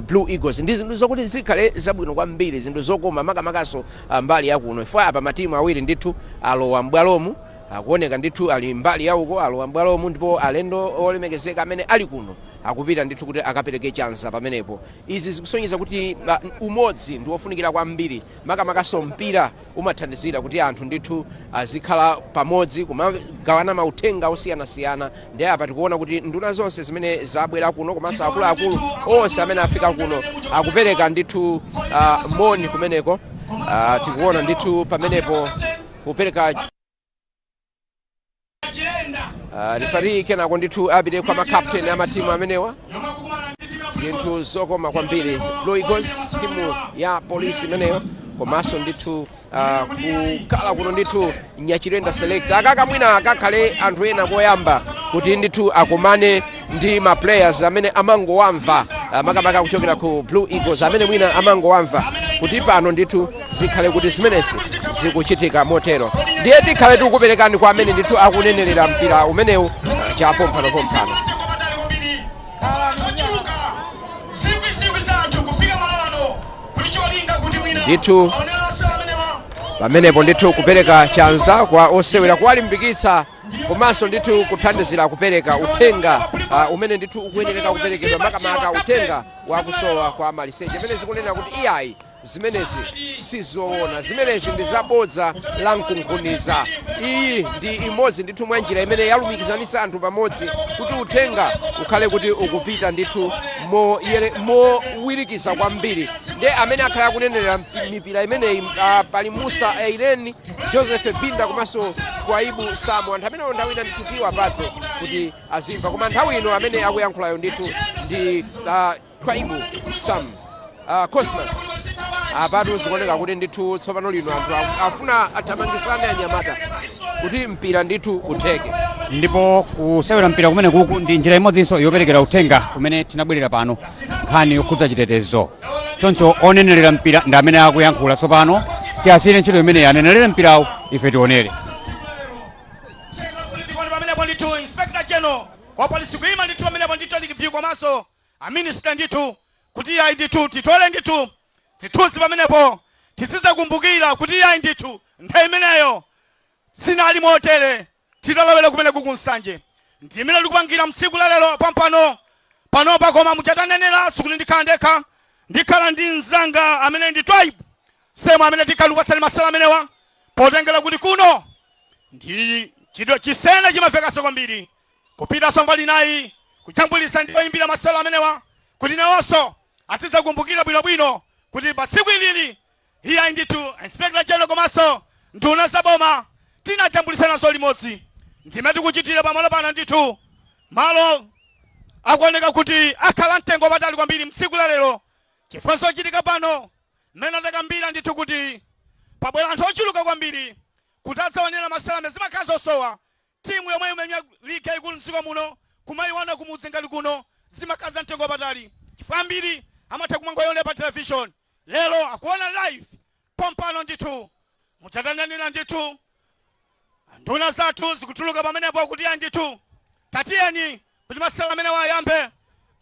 Blue Eagles. Ndi zinthu zokuti zikhale zabwino kwambiri, zinthu zokoma, makamakaso mbali yakuno ifo. Apa matimu awiri ndithu alowa m'bwalomu, akuoneka ndithu ali mbali yauko, alowa m'bwalomu, ndipo alendo olemekezeka amene ali kuno akupita ndithu kuti akapereke chanza pamenepo. Izi zikusonyeza kuti umodzi ndi wofunikira kwambiri, makamakaso mpira umathandizira kuti anthu ndithu azikhala pamodzi kumagawana mauthenga osiyanasiyana. Ndi apa tikuona kuti nduna zonse zimene zabwera kuno komanso akuluakulu onse amene afika kuno akupereka ndithu moni kumeneko. Tikuona ndithu pamenepo kupereka referee, kenako ndithu apite kwa makapteni amatimu amenewa. Zinthu zokoma kwambiri. Blue Eagles, timu ya polisi imeneyo, komanso ndithu kukhala kuno ndithu Nyachilenda Select. Akaka mwina akakhale anthu ena koyamba kuti ndithu akumane ndi ma players amene amangowamva, makamaka kuchokera ku Blue Eagles, amene mwina amangowamva, kuti pano ndithu zikhale kuti zimenezi zikuchitika motero. Ndiye tikhale tikukuperekani kwa amene ndithu akunenerera mpira umenewu chapomphano-pomphano. Ochuluka zikwi za anthu kufika malo ano kuti cholinga kuti mwina Ndithu aoneranso amenewa. Pamenepo ndithu kupereka chanza kwa osewera, kuwalimbikitsa, komanso ndithu kuthandizira kupereka uthenga umene ndithu ukuyenereka kuperekedwa, makamaka uthenga wakusowa kwa maliseche, imene zikunena kuti iyayi, zimenezi sizoona, zimenezi ndi zabodza la mkunkhuniza. Iyi ndi imodzi ndithu mwa njira imene yalumikizanisa anthu pamodzi kuti uthenga ukhale kuti ukupita ndithu mowirikiza kwambiri. Ndiye amene akhala akunenerera mipira imeneyi pali Musa Irene, Joseph Binda komanso Twaibu Samu. Anthu amene nthawi ina ndithu tiwapatse kuti azimva, koma nthawi ino amene akuyankhulayo ndithu ndi Twaibu Sam. Cosmas, apatu zikuoneka kuti ndithu tsopano lino anthu afuna athamangisane anyamata kuti mpira ndithu utheke. Ndipo kusewera mpira kumene kuku ndi njira imodzinso yoperekera uthenga kumene tinabwerera pano, nkhani yokhudza chitetezo. Choncho onenerera mpira ndi amene akuyankhula tsopano. Tiyasiyire ntchito imeneyi, anenerere mpirawu, ife tionere. Kuti pamenepo ndithu Inspector General wa polisi kuyima ndithu pamenepo ndithu ali komanso a minister ndithu kuti iyayi ndithu titole ndithu zithunzi pamenepo, tizidzakumbukira kuti iyayi ndithu nthawi imeneyo sinali motere titalowera kumene kukuNsanje. Ndi imene tikupangira mtsiku la lero pampano panopa. Koma muchatanenera sikuti ndikhala ndekha, ndikhala ndi mzanga amene ndi Twaibu Semu, amene tikhala tikupatsani masewera amenewa, potengera kuti kuno ndi Chidwe chisena chimamvekanso kwambiri. Kupitanso mbali nayi kujambulisa ndi oyimbira masewero amenewa kuti nawonso azidzakumbukira bwinobwino kuti pa tsiku ilili iyayi ndithu Inspector General komanso nduna za boma tinajambulisa nazo limodzi. Ndime tikuchitira pamalo pano ndithu malo akuoneka kuti akhala mtengo wapatali kwambiri mtsiku la lero chifukwa zochitika pano mmene atakambira ndithu kuti pabwera anthu ochuluka kwambiri kuti adzaonera masewera amene zimakhala zosowa timu yomwe imenya ligi yaikulu mdziko muno kumayiona kumudzi ngati kuno zimakhala za mtengo wapatali chifukwa ambiri amatha kumangoyionera pa television lero akuona live pompano ndithu muchatananira ndithu nduna zathu zikutuluka pamenepo kuti ya ndithu tatiyeni kuti masewero amene wayambe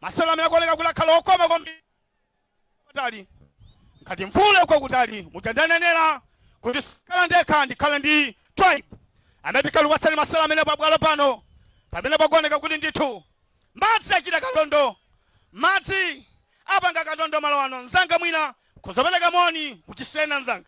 masewero amene akuoneka kuti akhala okoma kwambiri patali ngati mvula uko kutali muchandanenera kuti sikhala ndekha ndikhala ndi tribe amene tikhalupatsani masewero amene pabwalo pano pamene pakuoneka kuti ndithu madzi achita katondo madzi apanga katondo malo ano mzanga mwina kuzopereka moni muchisena mzanga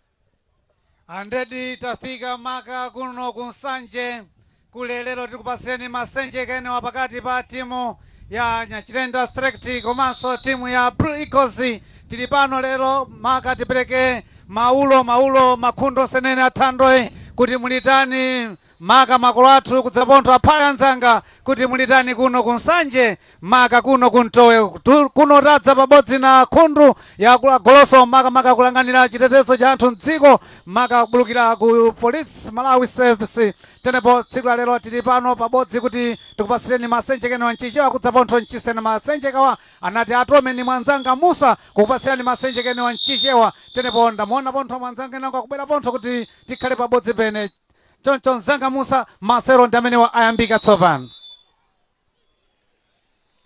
Andedi tafika maka kuno kunsanje kulelero tikupasireni masenjekene pakati pa timu ya Nyachilenda Select komanso timu ya Blue Eagles. Tili pano lero maka tipereke maulo maulo makhundo senene athandwe kuti mulitani maka makolo athu kudzapontho aphale anzanga kuti mulitani kuno kunsanje maka kuno kuntowe kuno tadza pabodzi na khundu ya goloso maka maka kulang'anira chitetezo cha anthu mdziko maka kubulukira ku Police Malawi Service. Tenepo tsiku la lero tili pano pabodzi kuti tikupasireni masenjekene wa mchichewa kudzapontho mchisena masenjekawa anati atome ni mwanzanga Musa kukupasirani masenjekene wa mchichewa. Tenepo ndamuona pontho mwanzanga nango akubwera pontho kuti tikhale pabodzi pene choncho mzanga Musa masero ndi amene ayambika tsopano.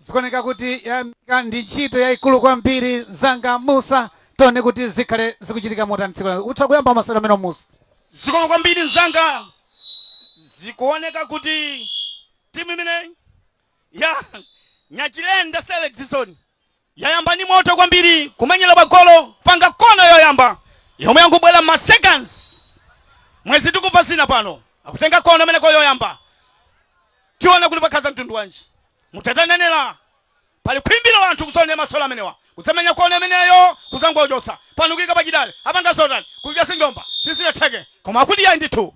Zikuoneka kuti yayambika ndi ntchito yayikulu kwambiri mzanga Musa, tione kuti zikhale zikuchitika motani tsiku lero. Utha kuyamba masero amene Musa. Zikomo kwambiri mzanga. Zikuoneka kuti timu imeneyi ya Nyachilenda Select Zone yayamba ni moto kwambiri kumenyera pagolo panga kona yoyamba yomwe yangubwera ma seconds mwezi tikumva zina pano akutenga kona imeneko yoyamba tione kuti pakhaza mtundu wanji mutatanenera pali khwimbiro anthu kudzonera masewero amenewa kudzamenya kona imeneyo kudzangochotsa pano kuyika pachidale apanga zotani kudya sinjomba sizinatheke koma akuti yayi ndithu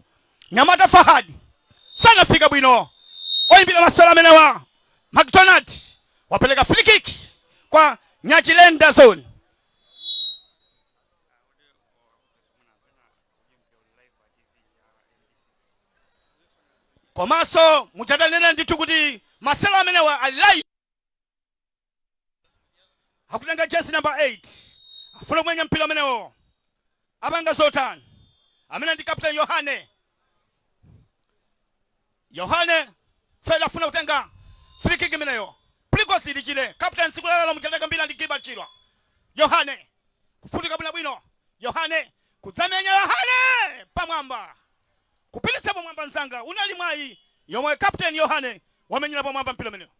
nyamata Fahad sanafika bwino oyimbira masewero amenewa McDonald wapereka free kick kwa Nyachilenda Zone. Komanso muchatanena ndithu kuti masewero amenewa ali live akutenga jesi number 8 afuna kumenya mpira amenewo apanga zotani amene ndi captain Yohane Yohane Fred afuna kutenga free kick imeneyo Plicos ilichile captain tsiku la lero muchatenga mbira ndi Gilbert Chilwa Yohane kufutika bwinobwino Yohane kudzamenya Yohane pamwamba kupititsa pamwamba mzanga unali mwayi yomwe captain Yohane wamenyera pamwamba mpira umenewo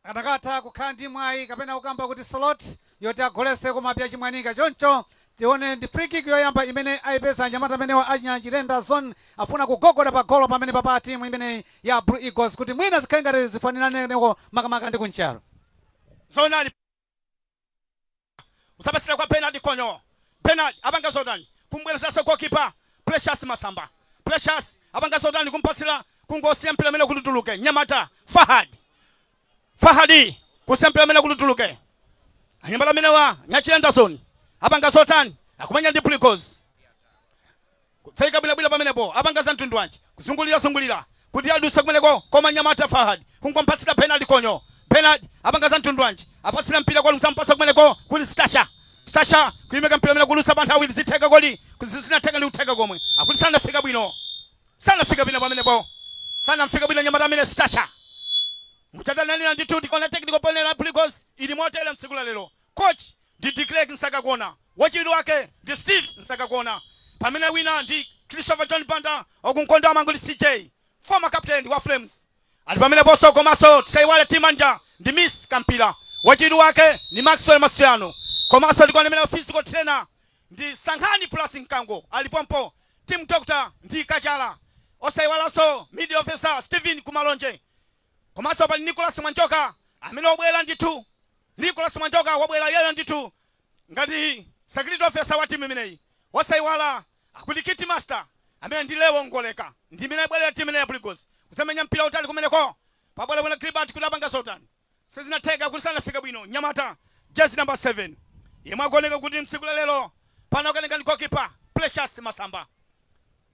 Atakatha kukhala ndi mwayi kapena kukamba kuti slot yoti agolese koma chimwanika choncho tione ndi free kick yoyamba imene ayipeza anyamata amenewa a Nyachilenda Zone afuna kugogoda pa golo pamene papa timu imeneyi ya Blue Eagles kuti mwina zikhale ngati zifananireko makamaka ndi kunchalo. Zonali udzapasira kwa Bernard Konyo Bernard apanga zotani kumbwerezaso goalkeeper Precious Masamba Precious apanga zotani kumpatsira kungosiya mpira amene kuti utuluke nyamata Fahad Fahadi kusiya mpira amene kuti utuluke anyamata amenewa Nyachilenda Zone apanga zotani akumenya ndi Blue Eagles kutsayika bwinobwino pamenepo apanga za mtundu wanji kuzungulira zungulira kuti adutse kumeneko koma nyamata Fahad kungompatsira Bernard Konyo Bernard apanga za mtundu wanji apatsira mpira kwa kusampatsa kumeneko kuti Stasha Stasha kuyimika mpira amene kudutsa pa nthawi zitheka kodi zinatheka ndi kutheka komwe akuti sanafika bwino sanafika bwino pamenepo sanafika bwino nyamata amene Stasha muchatananira ndithu tikaona technical panel ya Blue Eagles ili motere mtsiku la lero coach ndi Declerk Nsakakona wachiwiri wake ndi Steve Nsakakona pamene wina ndi Christopher John Banda okunkonda amanguli CJ former captain wa Flames ali pameneponso komanso tisaiwale team manager ndi Miss Kampira wachiwiri wake ni Maxwell Masiano komanso tikaona imene physical trainer ndi Sankhani Plus Mkango alipompo team doctor ndi Kachala. Osayiwalanso media officer Stephen Kumalonje, komanso pali Nicholas Mwanjoka amene wabwera ndithu. Nicholas Mwanjoka wabwera iyeyo ndithu ngati security officer wa timu imeneyi. Osayiwala akuti kit master amene ndi Leo Ngoleka, ndi imene abwerera timu imeneyi ya Blue Eagles kudzamenya mpira utali kumeneko. Pabwera bwino Gilbert kuti apanga zotani? Sizinatheka kuti sanafike bwino. Nyamata jezi number 7 yemwe akuoneka kuti mtsiku la lero pano akatenga ndi goalkeeper Precious Masamba.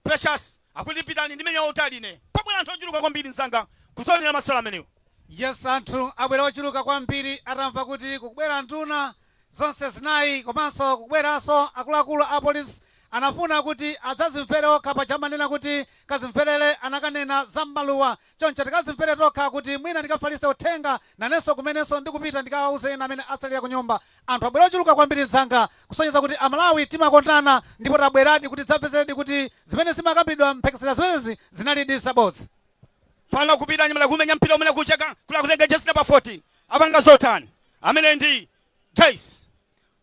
Precious akuti pitani, ndimenya wautali ine. Pabwera anthu ochuluka kwambiri, mzanga, kudzonera masewero amenewo. Yes, anthu abwera ochuluka kwambiri atamva kuti kukubwera nduna zonse zinayi komanso kukubweranso akuluakulu a polisi. Anafuna kuti adzazimvere okha. Paja amanena kuti kazimverere anakanena za m'maluwa. Choncho tikazimvere tokha kuti mwina ndikafalitse uthenga nanenso kumenenso ndikupita, ndikawauze ena amene atsalira ku nyumba. Anthu abwera ochuluka kwambiri, mzanga, kusonyeza kuti Amalawi timakondana ndipo tabweradi kuti tidzamvetseredi kuti zimene zimakambidwa, mphekesera zimenezi zinalidi zabodza. Pano kupita nyamala kumenya mpira umene kucheka kula kutenga jezi number 14. Apanga zotani? Amene ndi Jace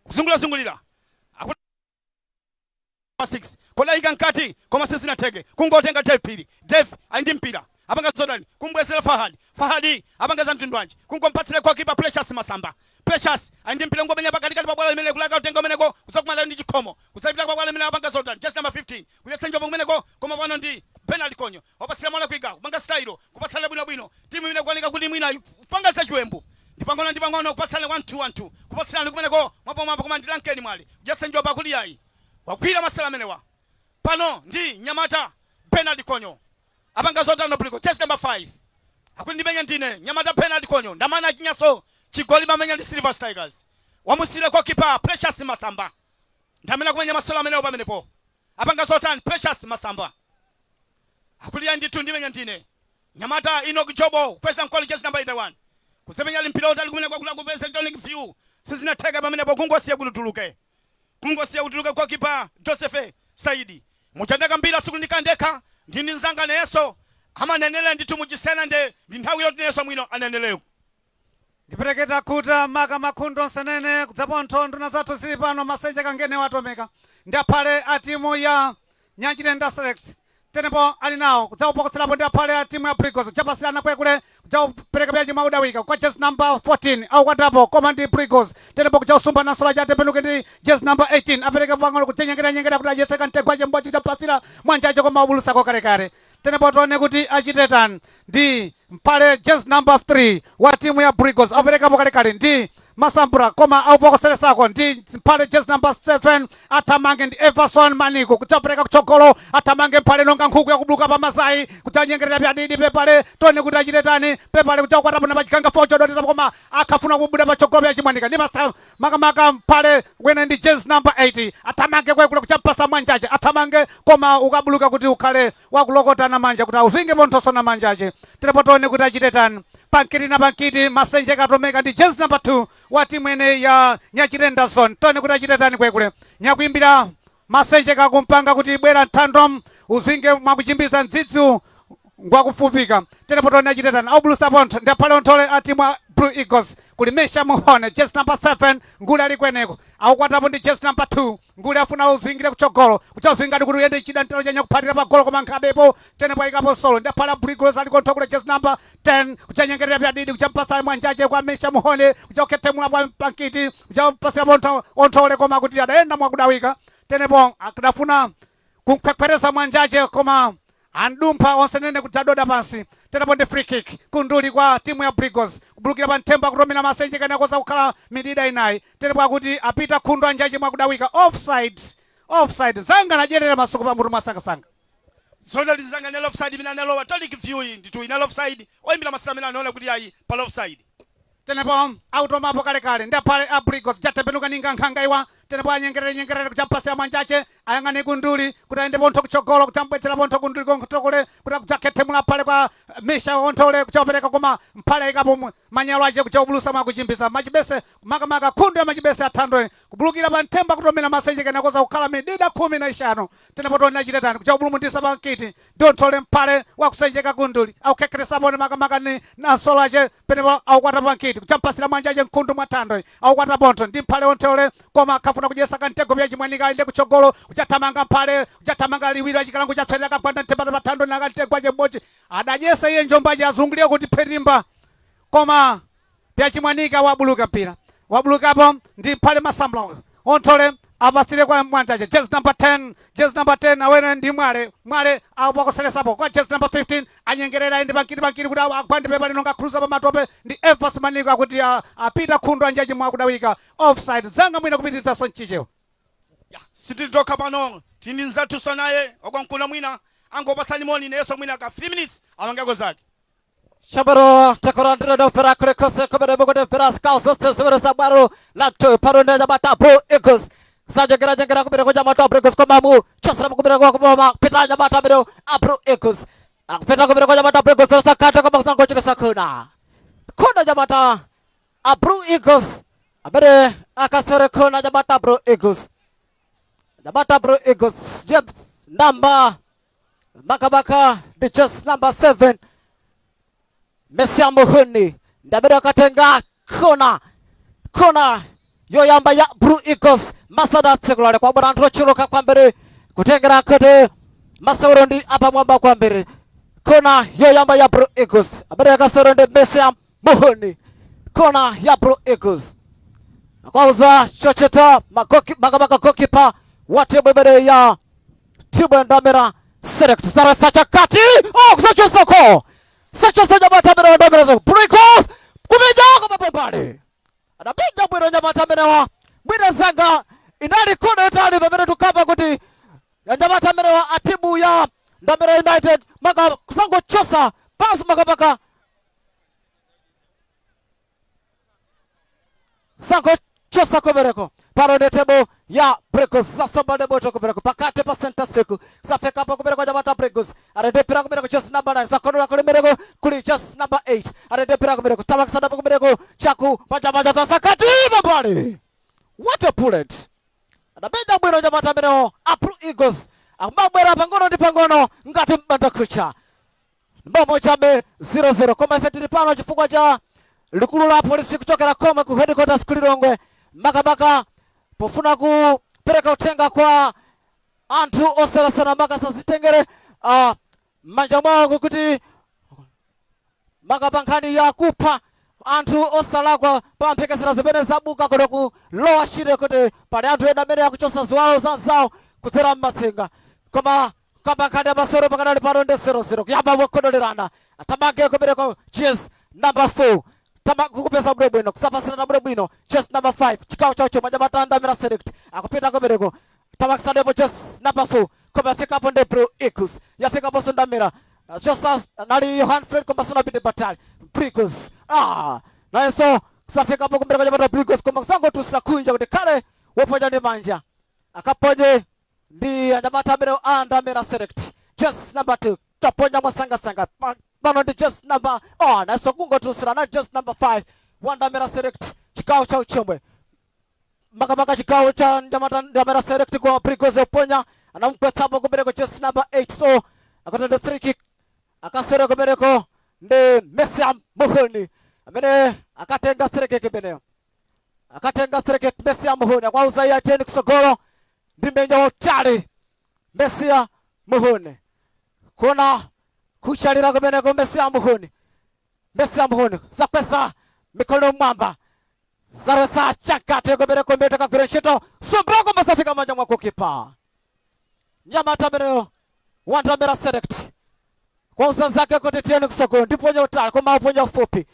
kuzungulira-zungulira 6 kodayika mkati, koma sizinatheke, kungotenga Dave Phiri. Dave ali ndi mpira, apanga zotani? Kumbwezera Fahadi. Fahadi apanga za mtundu wanji? Kungompatsira goalkeeper Precious Masamba. Precious ali ndi mpira, ngomenya pakatikati pa bwalo limene kulaka kutenga umeneko kudzakumana ndi chikhomo kudzapita kwa bwalo limene. Apanga zotani? Jezi number 15 kuyetsa njobo kumeneko, koma pano ndi Bernard Konyo wapatsira molakwika, kupanga style kupatsana bwinobwino. Timu imene kuoneka kuti mwina kupanga zachiwembu ndi pang'ono ndi pang'ono kupatsana 1 2 1 2, kupatsirana kumeneko mwapomwapo, koma ndi Lankeni Mwale kudyetsa njoba kuli yayi, wagwira masewera amenewa. Pano ndi nyamata Bernard Konyo, apanga zotani? Obligo jezi number 5 akuti ndimenya ndine. Nyamata Bernard Konyo ndamana achinyaso chigoli mamenya ndi Silver Strikers. Wamusiyira goalkeeper Precious Masamba, ndamene akumenya masewera amenewo pamenepo. Apanga zotani? Precious Masamba akuti ndithu ndimenya ndine. Nyamata Enoch Jobo kukweza mkono, jezi number 81 kuzemenya mpira utali kumene kwakula kupeza tonic view. Sizinatheka pamenepo, kungosiya kuti tuluke, kungosiya kutuluka. Goalkeeper Joseph Saidi muchandaka mbira tsiku ndikandekha ndindi nzanga neyeso amanenera ndithu muchisena nde ndi nthawi yoti neyeso mwino anenereko. Ndipereketa khuta maka makhundo nsenene kudzapontho nduna zathu zili pano. Masenje kangene watomeka ndi aphale a timu ya Nyanchilenda Select. Tenepo ali nawo kudzaupokotserapo ndi aphale a timu ya Blue Eagles, kudzapasirana kwekule, kudzaupereka pyachi mwaudawika kwa jezi number 14, aukwatapo koma ndi Blue Eagles. Tenepo kudzausumba nasola chatembenuke ndi jezi number 18, apereka pang'ono kudzanyengerera nyengera kuti adyetse kamtego ache mbochi, chapatsira mwanjache koma ubulusako kalekale. Tenepo tione kuti achite tani ndi mpale jezi number 3 wa timu ya Blue Eagles, aperekapo kalekale ndi Masambura koma aupokoseresako ndi mphale jezi number 7. Athamange ndi Everson Maniko kudzapereka kutsogolo. Athamange mphale nonga nkhuku yakubuluka pa mazayi, kudzanyengerera pyadidi pepale. Tione kuti achite tani pepale, kudzakwatapo na pachiganga focho doteza koma akhafuna kubuda patsogolo pyachimwanika ndi masa makamaka mphale wene ndi jezi number 8. Athamange kwekule kuchampasa mwanjache, athamange koma ukabuluka kuti ukhale wakulokotana manja kuti auvinge ponthoso na manjache. Tenepo tione kuti achite tani pankiti na pankiti. Masenje katomeka ndi jezi number 2 wa timu ene ya Nyachilenda Zone. Tione kuti achite tani kwekule nyakuimbira masenje kakumpanga kuti bwera nthando uzinge mwakuchimbiza mdzidzi ngwakufupika. Tenepo tione achite tani, aubulusa pontho ndi aphale onthole a timu ya Blue Eagles. Kuli Mesha Muhone, jezi number 7, ngule ali kweneko, aukwatapo ndi jezi number 2. Ngule afuna uzingire kutsogolo, kuchazinga kuti uyende chida ntalo chanya kuphatira pa golo koma nkhabepo. Tenepo ayikapo solo ndi aphala Blue Eagles ali kontho kule jezi number 10, kuchanyengerera pyadidi, kuchampasa mwanjache kwa Mesha Muhone, kuchakhethemula pa pankiti, kuchapasira pontho onthole koma kuti adayenda mwakudawika. Tenepo akadafuna kunkhwekhweresa mwanjache koma andumpha onse nene kudzadoda pansi. Tenepo ndi free kick kunduli kwa timu ya Blue Eagles, kubulukira pa nthemba kutomera masenje kanakoza kukhala midida inayi. Tenepo akuti apita khundu anjache mwakudawika. Offside, offside zanga nadyerera masuku pamutu mwasangasanga. Zona lizanga inali offside imene analowa tonic view iyi ndithu inali offside. Oyimbira masewera amene anaona kuti ayi, pali offside. Tenepo automapo kalekale ndi aphale a Blue Eagles, chatembenuka ninga nkhanga iwa. Tenepo anyengerere nyengerere kuchampasira mwanjache, ayang'ane kunduli kuti ayende pontho kutsogolo, kuchambwetsera pontho kunduli konthokole kuti akudzakhethemula phale kwa Mesha onthole, kuchapereka koma mphale ayikapo manyalo ache kuchaubulusa mwakuchimbiza machibese makamaka khundu ya machibese athandwe, kubulukira pa nthemba kutomera masenje kenakoza kukhala midida 15. Tenepo tione achite tani, kuchaubulumutisa pankiti ndionthole mphale wakusenjeka kunduli, aukhekheresapone makamaka ni nansolo ache. Penepo aukwata pankiti kuchampasira mwanja ache mkhundu mwa thandwe, aukwata pontho ndi mphale onthole koma akhafuna Afuna kudyesa kantego pya chimwanika inde kutsogolo kuchathamanga mphale kuchathamanga liwiro achikalango chatswerera kagwanda mthembata pathando na kantego ache m'bodzi adadyesa iye njombaje azungulire kuti pherimba koma pya chimwanika wabuluka mpira wabulukapo ndi mphale masambula onthole apasire kwa mwanjaje jersey number 10, jersey number 10 awene ndi Mwale. Mwale apakoseresapo kwa jersey number 15, anyengerera indi pankiri pankiri kuti agwande pepa lino ngakhuluza pamatope ndi Evas Maniko akuti apita khundu anjaji mwakudawika offside zanga mwina kupitirizaso mchichewo. Sitili tokha pano, tili nzathuso naye wakwamkuna, mwina angopatsani moni neyeso mwina ka 3 minutes alongeko zake. Shabaro takurandira dofera kule kose kumene mukutimvera zikawo zonse zimene za bwalo lathu pano ndi anyamata Blue Eagles sajengera jengera kumene kwa anyamata Blue Eagles koma mu chosera kumene kwa kumoma kupita anyamata amene a Blue Eagles akupita kumene kwa anyamata Blue Eagles sakata koma kusangochitisa khona khona anyamata a Blue Eagles amene akasere khona anyamata Blue Eagles, anyamata Blue Eagles, James number makamaka ndi jersey number 7 Mesia Muhuni ndi amene akatenga khona, khona yoyamba ya Blue Eagles masana tsiku lale. Kwabwera anthu ochuluka kwambiri kutengera kuti masewero ndi apamwamba kwambiri. Khona yoyamba ya Blue Eagles amene akasewero ndi Mesia Muhuni. Khona ya Blue Eagles akwauza chochita magoki makamaka goalkeeper wa timu imene ya timu ya Ndamera Select sarasa chakati, oh, kusachosako sachosa nyamata amene wa Ndamera Blue Eagles kumenya koma pambali adapita bwino nyamata amenewa. Mwina zanga inali kona yotani pamene tukamba kuti anyamata amenewa a timu ya Ndamera United maka kusangochosa pansi makapaka sangochosa kubereko pano ndi timu ya Brigos zasomba ndi moto kubereko pakati pa center circle safikapo kubereko anyamata Brigos arendepera kubereko jersey number 9 sakonora kulimereko kuli jersey number 8 arendepera kubereko tabakisanapo kubereko chaku panja zasakati pambali. What a bullet! Adapita bwino nyamata amenewo a Blue Eagles akumabwera pang'ono ndi pang'ono ngati mbanda kucha mbomo chabe 0-0. Koma ife tili pano chifukwa cha likulu la polisi kuchokera komwe ku headquarters ku Lilongwe makamaka pofuna kupereka uthenga kwa anthu osiyanasiyana maka sazitengere m'manja mwawo kuti maka pa nkhani ya kupha anthu osalakwa pa mphekesera zimene zabuka kuno ku Lower Shire kuti pali anthu ena amene akuchosa ziwalo za zawo kudzera m'matsenga. Koma kamba nkhani ya masewero pakadali pano ndi 0-0 kuyamba mokhodolerana atamange kubereko jersey number 4 tama kukupeza bwino bwino kusapasirana bwino bwino jersey number 5 chigawo chawo manyamata Ndamera Select akupita kubereko tawakisanepo jersey number 4 koma yafikapo ndi Blue Eagles yafikaponso Ndamera chosa nali Johan Fred koma sanapite patali. Blue Eagles nayenso kusafikapo kubereko nyamata Blue Eagles koma kusangotusira kunja kuti khale woponya ndi manja akaponye ndi anyamata amene a Ndamera Select jersey number 2 taponya mwasangasanga pano ndi jersey number, oh, nayenso kungotusira na jersey number 5 wa Ndamera Select chigawo cha uchembwe makamaka chigawo cha nyamata Ndamera Select kwa Blue Eagles oponya anamugwetsapo kubereko jersey number 8 so akatenda 3 kick akasere kubereko ndi Mesia Muhuni amene akatenga 3 kick imeneyo akatenga 3 kick Mesia Muhuni akwauza iye ateni kusogolo ndi menya wautali Mesia Muhuni kuna kuchalira kumeneko Mesia Muhuni, Mesia Muhuni zakweza mikono mwamba zaresa chakati kubereko mbete kagwira ntchito sombrako masafika manja mwa goalkeeper nyamata ameneyo wa Ndamera Select kwa usanzake kuti tiyeni kusogolo ndiponya utali koma uponya ufupi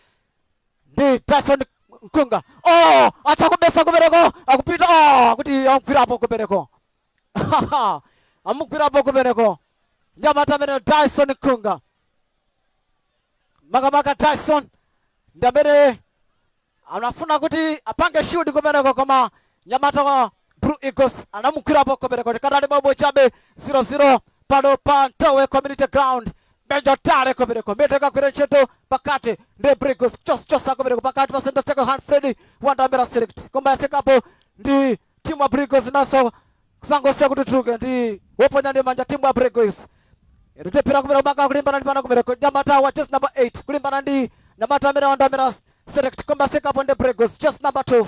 ndi Tyson Mkunga, oh, atakubesa kubereko akupita, oh, kuti amugwirapo kubereko amugwirapo kubereko nyamata ameneyo Tyson Mkunga makamaka Tyson ndi amene anafuna kuti apange shoot kumeneko koma nyamata wa Blue Eagles anamugwirapo kumeneko. Tikadali bobo chabe 0-0 pano pa Ntowe Community Ground. Benjo tale kumeneko mete kagwira ntchito pakati ndi Blue Eagles chosa kumeneko pakati pa center circle Hanfred wa Ndamera Select koma yafikapo ndi timu ya Blue Eagles naso kusangosiya kuti tuluke ndi woponya ndi manja timu ya Blue Eagles ndipira kumene maka kulimbana ndi pano kumeneko nyamata wa jersey number 8 kulimbana ndi nyamata amene wa Ndamera Select koma afikapo ndi Blue Eagles jersey number 12.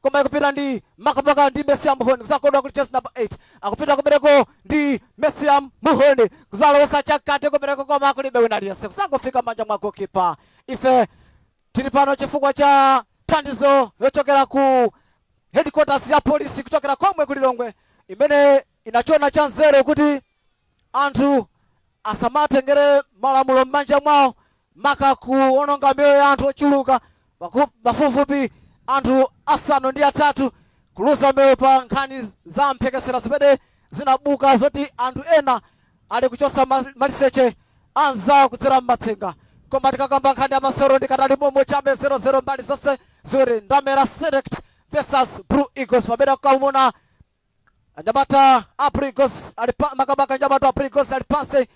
Koma ikupita ndi makamaka ndi Mesiam Muhoni, kuzakodwa kuti jezi number 8 akupita kumeneko ndi Mesiam Muhoni, kuzalowesa chakati kumeneko, koma kulibe wina aliyense, kusangofika manja mwa goalkeeper. Ife tili pano chifukwa cha thandizo yochokera ku headquarters ya polisi kuchokera komwe ku Lilongwe, imene inachona cha nzeru kuti anthu asamatengere malamulo m'manja mwawo, maka kuononga miyoyo ya anthu ochuluka, pafupifupi anthu 8 kuluza miyoyo pa nkhani za mphekesera zimene zinabuka zoti anthu ena ali kuchosa maliseche anzawo kudzera mmatsenga. Koma tikakamba nkhani ya masewero, ndikatali momwe chabe 0-0 mbali zonse ziwiri, Ndamera Select versus Blue Eagles, pamene kukamuna anyamata a Blue Eagles ali makamaka anyamata a Blue Eagles ali pansi.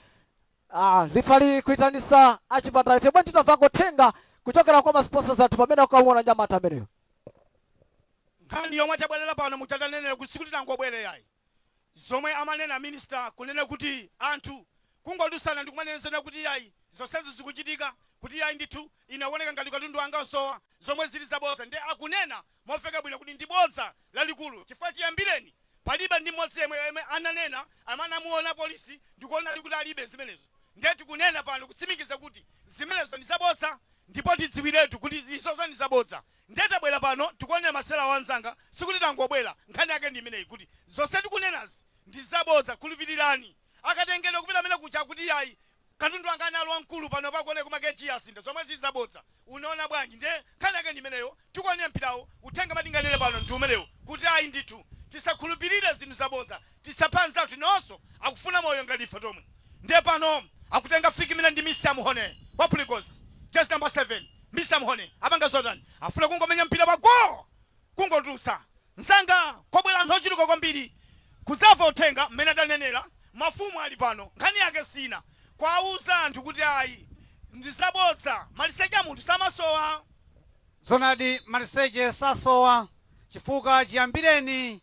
Referee kuitanisa achipatala. Ife bwanji tamva uthenga kuchokera kwa masponsors athu pamene kukamuna anyamata ameneyo. Nkhani yomwe tabwerera pano, muchatanenera kuti sikuti tangobwera yayi. Zomwe amanena minister, kunena kuti anthu kungodusana ndi kumanenezana kuti yayi, zonsezi zikuchitika, kuti yayi ndithu inaoneka ngati katundu wanga osowa, zomwe zili zabodza. Ndi akunena mofeka bwino kuti ndi bodza lalikulu, chifukwa chiyambireni palibe ndi mmodzi yemwe yemwe ananena amene anamuona polisi ndikuona ali kuti alibe zimenezo. Ndiye tikunena pano kutsimikiza kuti zimenezo ndi zabodza, ndipo tidziwiretu kuti izozo ndi zabodza. Ndiye tabwera pano tikuonera masewera wanzanga, sikuti tangobwera. Nkhani yake ndi imeneyi, kuti zonse tikunenazi ndi zabodza. Khulupirirani, akatengedwa kupita amene kucha kuti yayi, katundu anga anali wamkulu, pano pakuoneka kumakechi asinda, zomwe zili zabodza. Unaona bwanji? Ndiye nkhani yake ndi imeneyo. Tikuonera mpirawo, uthenga matinganene pano ndi umenewo, kuti ayi ndithu, tisakhulupirire zinthu zabodza, tisapha anzathu, nonso akufuna moyo ngati ife tomwe. Ndiye pano akutenga free kick imene ndi Misia Muhone wa Blue Eagles, jersey number 7. Misia Muhone apanga zotani? Afuna kungomenya mpira pa goal, kungotulutsa msanga. Kobwera anthu ochuluka kwambiri kudzamva uthenga mmene atanenera mafumu ali pano. Nkhani yake sina kwauza anthu kuti ayi, ndi zabodza, maliseche a munthu samasowa. Zonadi, maliseche sasowa, chifukwa chiyambireni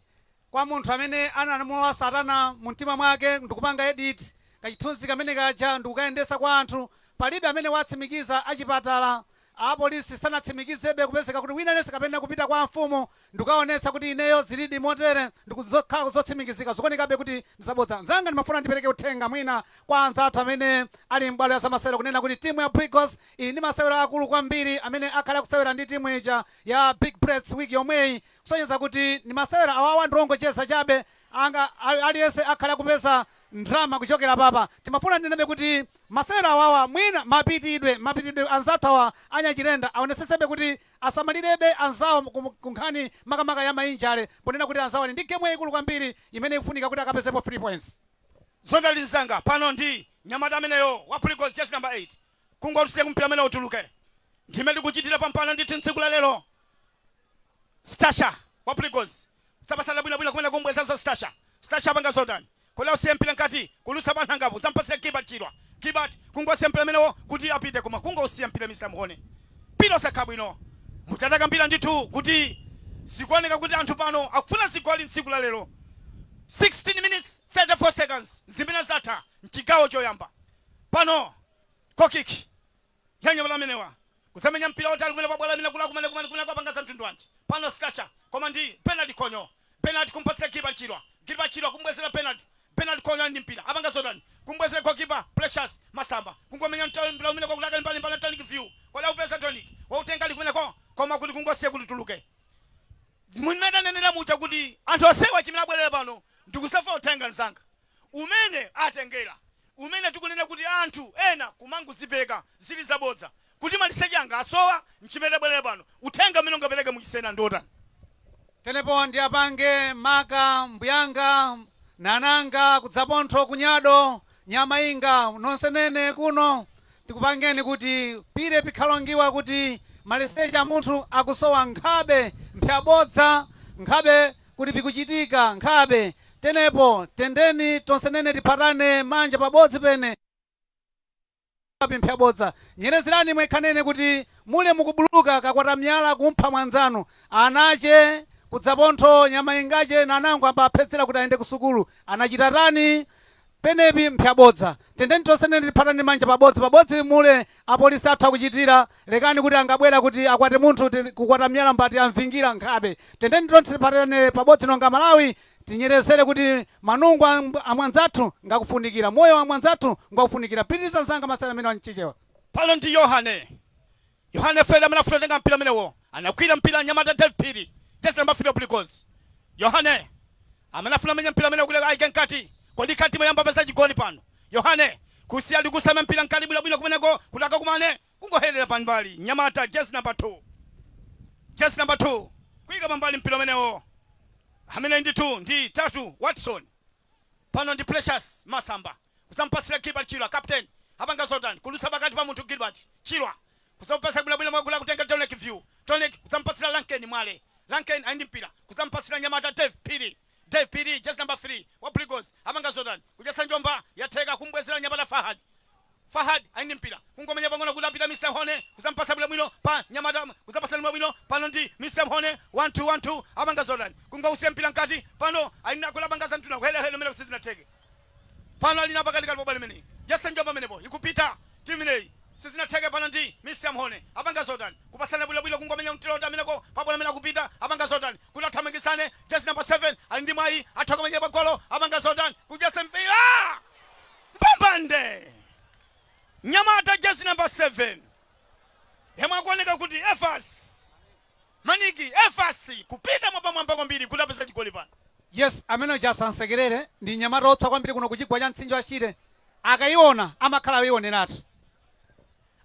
kwa munthu amene anamulowa satana mu mtima mwake ndikupanga edit kachithunzi kamene kaja ndikukayendesa kwa anthu, palibe amene watsimikiza. Achipatala, apolisi sanatsimikizebe kupezeka kuti wina aliyense kapena kupita kwa mfumu ndikukaonetsa kuti ineyo zilidi motere, ndikuzokhala zotsimikizika, zikuonekabe kuti ndizabodza. Nzanga, ndimafuna ndipereke uthenga mwina kwa anzathu amene ali m'bwalo ya zamasewero, kunena kuti timu ya Blue Eagles ili ndi masewero akulu kwambiri amene akhala kusewera ndi timu ija ya Big Bullets wiki yomweyi, kusonyeza kuti ndi masewero awawa ndiongocheza chabe, anga aliyense akhala kupeza ndrama kuchokera papa. Timafuna ndinebe kuti masewero awawa mwina mapitidwe anzathu awa anyachilenda aonetsetsebe kuti asamalirebe anzawo ku nkhani makamaka ya ma injury, ponena kuti anzawo ali ndi game yayikulu kwambiri imene ikufunika kuti akapezepo 3 points. Zondali mzanga, pano ndi nyamata ameneyo wa Blue Eagles, jersey number 8, kungotusiya kumpira amene utuluke. Ndime tikuchitira pampano ndithu tsiku la lero. Stasha wa Blue Eagles tapasana bwinobwino kumene kumbwezanso Stasha. Stasha apanga zotani? Kodi ausiye mpira nkati kulutsa panthangapo, zampatsira Gilbert Chirwa. Gilbert kungosiya mpira amenewo kuti apite, koma kungosiya mpira Mr Muhone, mpira osakhala bwino. Mutataka mpira ndithu kuti zikuoneka kuti anthu pano akufuna zigoli mtsiku la lero. 16 minutes 34 seconds zimene zatha mchigawo choyamba. Pano goal kick yanyamata amenewa, kuzamenya mpira otali kumene pabwala amene kula kumene kumene kumene kwapanga za mtundu wanji? Pano Stasha, koma ndi Bernard Konyo. Bernard kumpatsira Gilbert Chirwa. Gilbert Chirwa kumbwezera Bernard. Bernard Konyo ali ndi mpira, apanga zotani? Kumbwezera goalkeeper Precious Masamba, kungomenya mpira umene kwakulaka mbali mbali. Tonic View, kodi akupeza Tonic, wautenga ali kumeneko, koma kuti kungosiya kuti tuluke. Mmene tanenera muja kuti anthu onsewa chimene abwerera pano ndikusafa uthenga mzanga umene atengera, umene tikunena kuti anthu ena kumangozipeka zili zabodza kuti maliseche anga asowa, nchimene tabwerera pano. Uthenga umene ungapereke muchisena ndi otani? Tenepo ndi apange maka mbuyanga nananga kudzapontho kunyado nyamayinga nonse nene kuno tikupangeni kuti pire pikhalongiwa kuti maliseche a munthu akusowa nkhabe mphyabodza, nkhabe kuti pikuchitika nkhabe. Tenepo tendeni tonse nene tiphatane manja pabodzi pene pimphyabodza. Nyerezerani mwekhanene kuti mule mukubuluka kakwata miyala kumpha mwanzanu anache kudzapontho nyamayingache nanango ambaphetsera kuti ayende ku sukulu anachita tani. Penepi mphyabodza. Tendeni tonse nene tiphatane manja pabodzi pabodzi mule apolisi athu akuchitira. Lekani kuti angabwera kuti akwate munthu kukwata miyala mbati amvingira nkhabe. Tendeni tonse tiphatane pabodzi nonga Malawi tinyerezere kuti manungo amwanzathu ngakufunikira. Moyo wa mwanzathu ngwakufunikira. Pitiriza mzanga masana amene wamchichewa. Pano ndi Yohane. Yohane Fred amene afuna kutenga mpira umenewo. Anagwira mpira mnyamata Dave Phiri. Jezi namba 3 Blue Eagles. Yohane amene afuna amenya mpira umenewo kuti ayike mkati. Kodi kati moyamba peza chigoli pano. Yohane kusiya likusama mpira mkati bwinobwino kumeneko kuti akakumane kungoherera pambali. Mnyamata jezi namba 2. Jezi namba 2 kuyika pambali mpira umenewo. Amene ndithu ndi Tatu Watson. Pano ndi Precious Masamba kudzamupatsira Gilbert Chirwa captain apanga zotani kudutsa pakati pa munthu Gilbert Chirwa kudzamupatsa bwinobwino mwakula kutenga Tonic View Tonic kudzamupatsira Lanken Mwale Lanken ali ndi mpira kudzamupatsira nyamata Dave Phiri Dave Phiri jezi number 3 wa Blue Eagles apanga zotani kudyetsa njomba yatheka kumbwezera nyamata Fahad Fahad ali ndi mpira kungomenya pang'ono kuti apita Mr Mhone kudzampatsa bwinobwino pa nyamata kudzapatsa bwinobwino pano ndi Mr Mhone 1 2 1 2 apanga zotani kungousiya mpira mkati pano ali nako apanga zantuna kuhelehele mene kusizinatheke pano ali na pakati kali pobale imeneyi yatsa njomba menepo ikupita timu imeneyi sizinatheke pano ndi Mr Mhone apanga zotani kupatsana bwinobwino kungomenya mtilota ameneko pabwino amene akupita apanga zotani kuti athamangitsane jezi number 7 ali ndi mwayi atha kumenya pagolo apanga zotani kudyetsa mpira mbambande nyamata jezi number 7 yemwe akuoneka kuti Evas Maniki Evas kupita mwapamwamba kwambiri kuti apeze chigoli pano. Yes, amene uja asansekerere ndi mnyamata wopsa kwambiri kuno kuchigwa cha mtsinje wa Shire. Akayiona amakhala ayioneratu.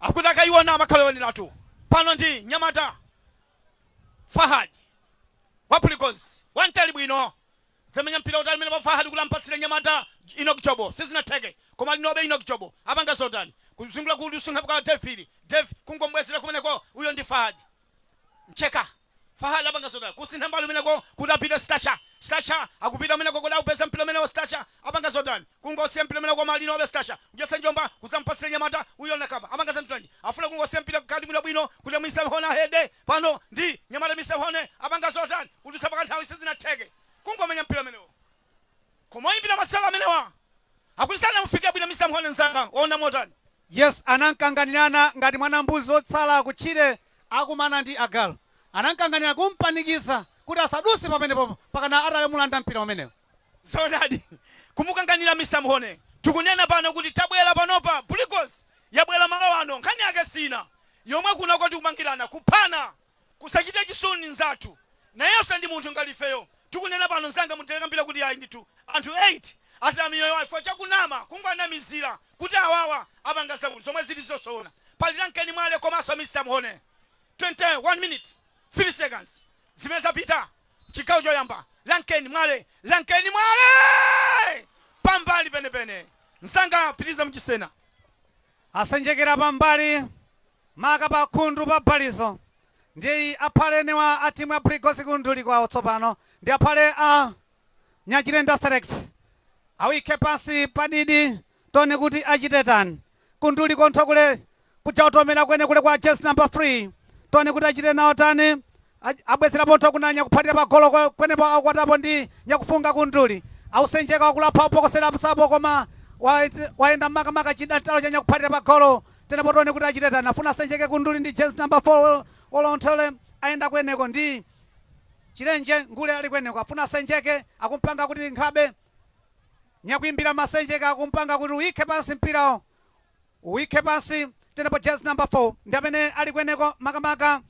Akuti akayiona amakhala ayioneratu. Pano ndi nyamata Fahad wa Blue Eagles wamtali bwino Zamenya mpira utali umene pa Fahad kuti ampatsire nyamata Enoch Jobo sizinatheke koma ali nobe Enoch Jobo apanga zotani kuzungula kuti usuntha kwa Dave Phiri Dave kungomubwezera kumeneko uyo ndi Fahad Mcheka Fahad apanga zotani kusintha mbali umeneko kuti apite Stasha Stasha akupita umeneko kuti akupeza mpira umenewo Stasha apanga zotani kungosiya mpira umeneko koma ali nobe Stasha kudyetsa njomba kudzampatsira nyamata uyo nakapa apanga zotani afuna kungosiya mpira kati bwino bwino kuti amwise Mhone ahede pano ndi nyamata Mr Mhone apanga zotani kudutsa pakanthawi sizinatheke kungomenya mpira umenewo koma oyimbira masewero amenewa akuti sanamufike bwino Mr Mhone mzanga waona motani? Yes, anamkanganirana ngati mwana mbuzi otsala kutchire akumana ndi agalu. Anamkanganira kumpanikiza kuti asaduse pamenepo pakana atamulanda mpira umenewo. Zoonadi, kumukanganira Mr Mhone. Tikunena pano kuti tabwera panopa, Blue Eagles yabwera malo ano, nkhani yake sina yomwe kunoko tikumangirana, kuphana, kusachita chisoni nzathu nayenso ndi munthu ngati ifeyo tikunena pano nzanga muntereka mpira kuti ayi ndithu anthu 8 ataya miyoyo yawo chifukwa chakunama kungowanamizira kuti awawa apanga zakuti zomwe zili zosaona pali Lankeni Mwale komanso Mr Mhone 21 minute 3 seconds zimene zapita chigawo choyamba Lankeni Mwale Lankeni Mwale pambali penepene nzanga pitiriza mchisena Asenjekera pambali maka pa khundu pa balizo ndi aphale enewa a timu ya Blue Eagles kunduli kwawo tsopano ndi aphale a Nyachilenda Select awike pansi padidi tone kuti achite tani kunduli kontho kule kuja utomera kwene kule kwa jezi number 3 tone kuti achite nawo tani Abwezera pontho kuna nyakuphatira pa golo kwenepo akwatapo ndi nyakufunga kunduli ausenjeka wakulapha upokosera sapo koma wayenda makamaka chidantalo cha nyakuphatira pa golo tenepo tone kuti achite tani afuna asenjeke kunduli ndi jezi number 4 olonthole ayenda kweneko ndi chilenje ngule ali kweneko afuna asenjeke akumpanga kuti nkhabe nyakuimbira masenjeka akumpanga kuti uyikhe pansi mpirawo Uwikhe pansi tenepo jezi number 4 ndi amene ali kweneko makamaka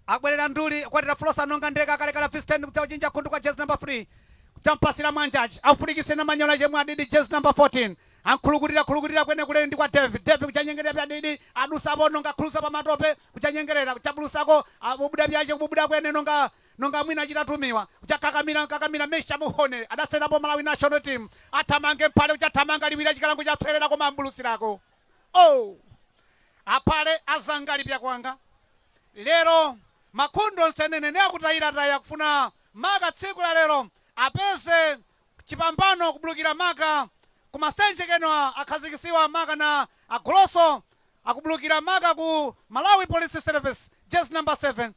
abwerera nduli kwatira fulosa nonga ndeka kalekale Visten kudza kuchinja khundu kwa jezi number 3 kudzampasira mwanjaji afulikitse na manyola chemwe adidi jezi number 14 ankhulukutira khulukutira kwene kule ndi kwa David David kuchanyengerera pya didi adusapo nonga khulusa pa matope kuchanyengerera kuchabulusako abubuda pyache kububuda kwene nonga nonga mwina chitatumiwa kuchakakamira kakamira Mesha Muhone adaserapo Malawi national team athamange mphale kuchathamanga liwira chikalango chapserera koma ambulusirako oh aphale azangali pyakwanga lero makhundu onse nene akutayira-tayira kufuna maka tsiku la lero apeze chipambano kubulukira maka kumasenjekeno akhazikisiwa maka na agoloso akubulukira maka ku Malawi Police Service jezi number 7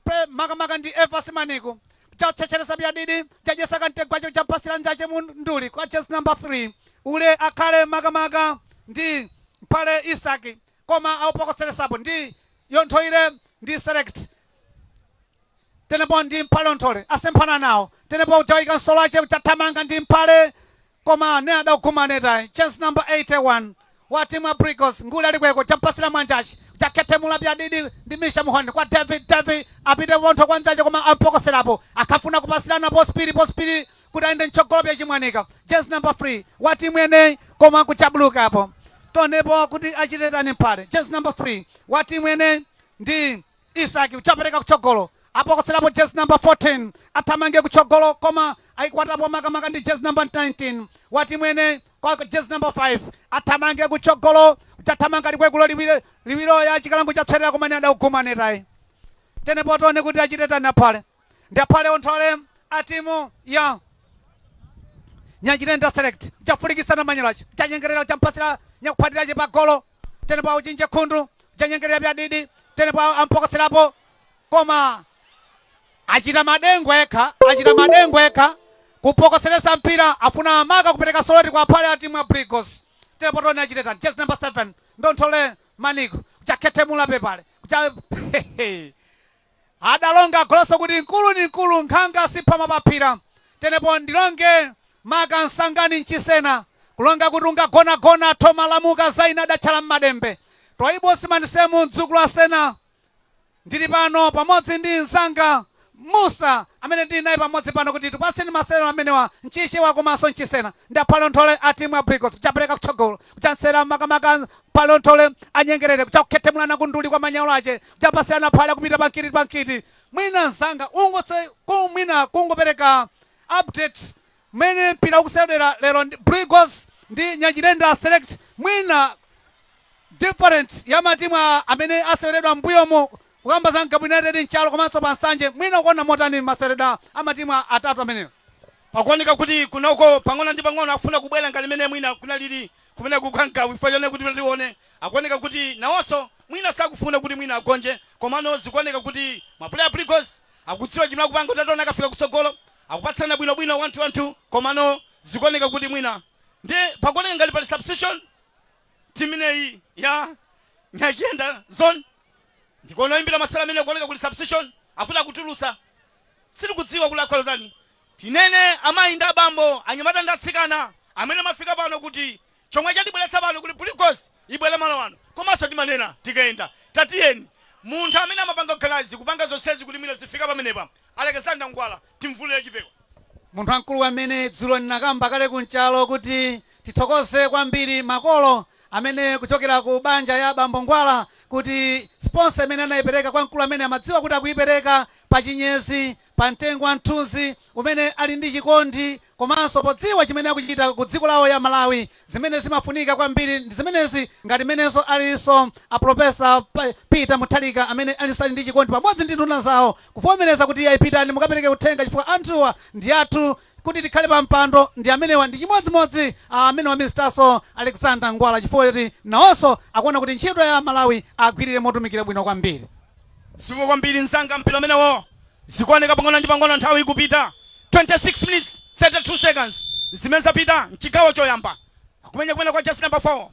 pre makamaka ndi Evas Maniku chachecheresa byadidi chadyesa kantegwacho champasira njache mu nduli kwa jezi number 3 Ule akhale makamaka ndi Mphale Isaki, koma aupokoseresapo ndi Yonthoire ndi Select. Tenepo ndi Mphale Onthole asemphana nawo. Tenepo udzawika nsolo ache, udzathamanga ndi Mphale, koma ne adauguma netayi. Chance number 81 wa timu ya Brigos nguli alikweko, champasira mwanjachi, chakhethemula byadidi ndi Misha Muhoni kwa David. David apite pontho kwa njache, koma ampokoserapo. Akhafuna kupasirana pospiri pospiri kuti ayende mtsogolo bya Chimwanika, jersey number 3 wa timu yeneyi, koma kuchabulukapo. Tonepo kuti achite tani Mphale, jersey number 3 wa timu yeneyi ndi Isaki, uchapereka kutsogolo, apokoserapo jersey number 14, athamange kutsogolo, koma ayikwatapo makamaka ndi jersey number 19 wa timu yeneyi kwa jersey number 5, athamange kutsogolo, uchathamanga likwekulo liwiro liwiro ya chikalango chapserera, kumene adauguma netayi. Tenepo tione kuti achite tani aphale ndi aphale Onthole a timu ya Nyachilenda Select, chafulikisana manyalachi, chanyengerera, champasira nyakuphwatirache pagolo. Tenepo auchinje khundu, chanyengerera byadidi. Tenepo ampokoserapo, koma achita madengo ekha, achita madengo ekha kupokoseresa mpira. Afuna maka kupereka soloti kwa aphale a timu ya Brigos. Tenepo tione achite tani. Jersey number 7 Ndonthole Maniko, chakhethemula pepale kucha adalonga goloso kuti mkulu ni mkulu, nkhanga siphama paphira. Tenepo ndilonge maka msangani mchisena kulonga kuti ungagonagona thoma lamuka zaina adatchala mmadembe twaibu osimanisemu mdzukulu asena. Ndili pano pamodzi ndi mzanga Musa amene ndili naye pamodzi pano kuti tipatseni masewero amenewa mchichewa komanso mchisena. Ndi aphale a timu ya Brigos, kuchapereka kutsogolo, kuchansera makamaka Mphale anyengerere, kuchakukhethemulana kunduli kwa manyalo ache, kuchapasirana phale kupita pankiti pankiti. Mwina mzanga ungotse mwina kungopereka update mmene mpira ukusewedera lero ndi Brigos ndi Nyachilenda Select, mwina difference ya matimu amene aseweredwa mbuyomo, kukamba za Ngabu United mchalo komanso pa Nsanje, mwina ukuona motani maseweredwa a matimu atatu amenewo? Pakuoneka kuti kunoko pang'ono ndi pang'ono akufuna kubwera ngati mene mwina kunalili kumene kukhangawi ife chone kuti tione. Akuoneka kuti nawonso mwina sakufuna kuti mwina agonje, komano zikuoneka kuti ma player Brigos akudziwa chimene akupanga, kuti ataona akafika kutsogolo akupatsana bwinobwino 1-2-1-2, komano zikuoneka kuti mwina ndi pakuoneka ngati pali substitution. Timu ineyi ya Nyachiyenda Zone, ndikuona oyimbira masewera amene kuoneka kuli substitution, akuti akutulutsa, sitikudziwa kuti akhala tani. Tinene amayi ndi abambo, anyamata ndi atsikana amene amafika pano, kuti chomwe chatibweretsa pano kuti Brigos ibwere malo ano, komanso timanena tikayenda, tatiyeni munthu amene amapanga organize kupanga zonsezi kuti mwina zifika pamenepa, Alexander Ngwala, timvulire chipewa. Munthu wamkulu amene dzulo ndinakamba kale kunchalo kuti tithokoze kwambiri makolo amene kuchokera ku banja ya bambo Ngwala kuti sponsor imene anayipereka kwa mkulu amene amadziwa kuti akuyipereka pa chinyezi, pa mtengo wa mthunzi umene ali ndi chikondi komanso podziwa chimene akuchita ku dziko lawo ya Malawi, zimene zimafunika kwambiri ndi zimenezi, ngati menenso alinso a Professor Peter Mutharika amene alinso ali ndi chikondi pamodzi ndi nduna zawo kuvomereza kuti ayipitani mukapereke uthenga chifukwa anthuwa ndi athu kuti tikhale pa mpando ndi amenewa. Ndi chimodzimodzi amene wa Misterso Alexander Ngwala, chifukwa choti nawonso akuona kuti ntchito ya Malawi agwirire motumikira bwino kwambiri. Zikomo kwambiri mzanga. Mpira umenewo zikuoneka pang'ono ndi pang'ono nthawi ikupita, 26 minutes 32 seconds zimene zapita mchigawo choyamba. Akumenya kumene kwa jersey number 4,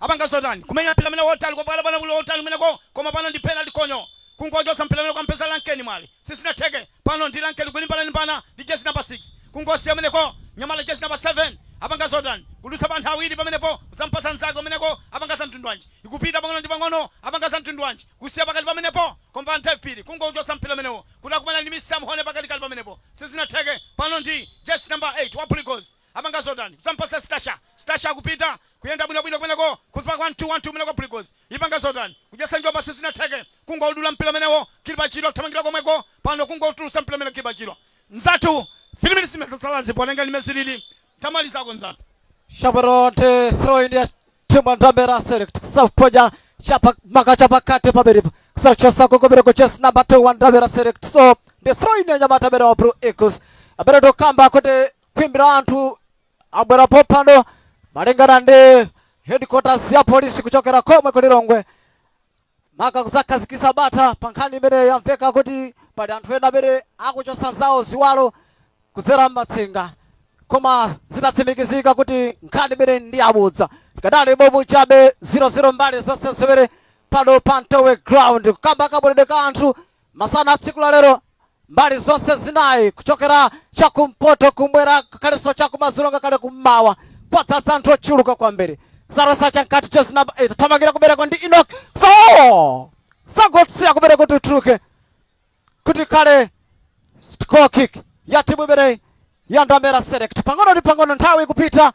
apanga zotani? Kumenya mpira umene wotali kwa bwana ule wotali kumeneko, koma pano ndi penalty konyo, kungochotsa mpira umene kwampeza Lankeni Mwale, sizinatheke. Pano ndi Lankeni kulimbana limbana ndi jersey number 6, kungosiya ameneko nyamala jersey number 7, apanga zotani? Kudutsa pa anthu awiri pamenepo, kudzampatsa mnzake umeneko, apanga za mtundu wanji? Ikupita pang'ono ndi pang'ono, apanga za mtundu wanji? Kusiya pakati pamenepo, koma nthawi phiri kungochotsa mpira umenewo kuti akumana ndi Mr Mhone pakatikati pamenepo, sizinatheke. Pano ndi jersey number 8 wa Brigos, apanga zotani? Kudzampatsa Stasha. Stasha akupita kuyenda bwinobwino kumeneko, kupa 1 2 1 2 kumeneko. Brigos ipanga zotani? Kudyetsa njoba, sizinatheke, kungoudula mpira umenewo. Kilipa Chilo kuthamangira komweko, pano kungotulutsa mpira umene Kilipa Chilo. Nzathu, 3 minutes imene zatsalazi, potenga limene zilili, tamalizako nzathu. Chabwino, ndi throw in ya timu ya Ndambera Select, kusaponya chapa maka chapakati pamene kusachosa kukomereko jersey number 2 wa Ndambera Select. So ndi throw in ya nyamata amene wa Blue Eagles amene tikukamba kuti kuimbira anthu abwerapo pano malingana ndi headquarters ya polisi kuchokera komwe kulilongwe maka kuzakhazikisa bata pa nkhani imene yamveka kuti pali anthu ena amene akuchosa zawo ziwalo kudzera m'matsenga. Koma zitatsimikizika kuti nkhani imene ndi yabodza. Tikadali bomu chabe 0-0 mbali zonse ziwiri pano pa Ntowe ground, kukamba kabweredwe ka anthu masana a tsiku la lero mbali zonse zinayi, kuchokera chakumpoto, kumwera, ngakhalenso chakumadzulo, ngakhale kummawa, kwadzaza anthu ochuluka kwambiri. Zalosa chamkati, jezi namba 8 thamangira kubereko ndi Enoch, so sangotsiya kubereko kuti utuluke kuti khale goal kick ya timu imeneyi ya Ndamera Select. Pang'ono ndi pang'ono nthawi ikupita,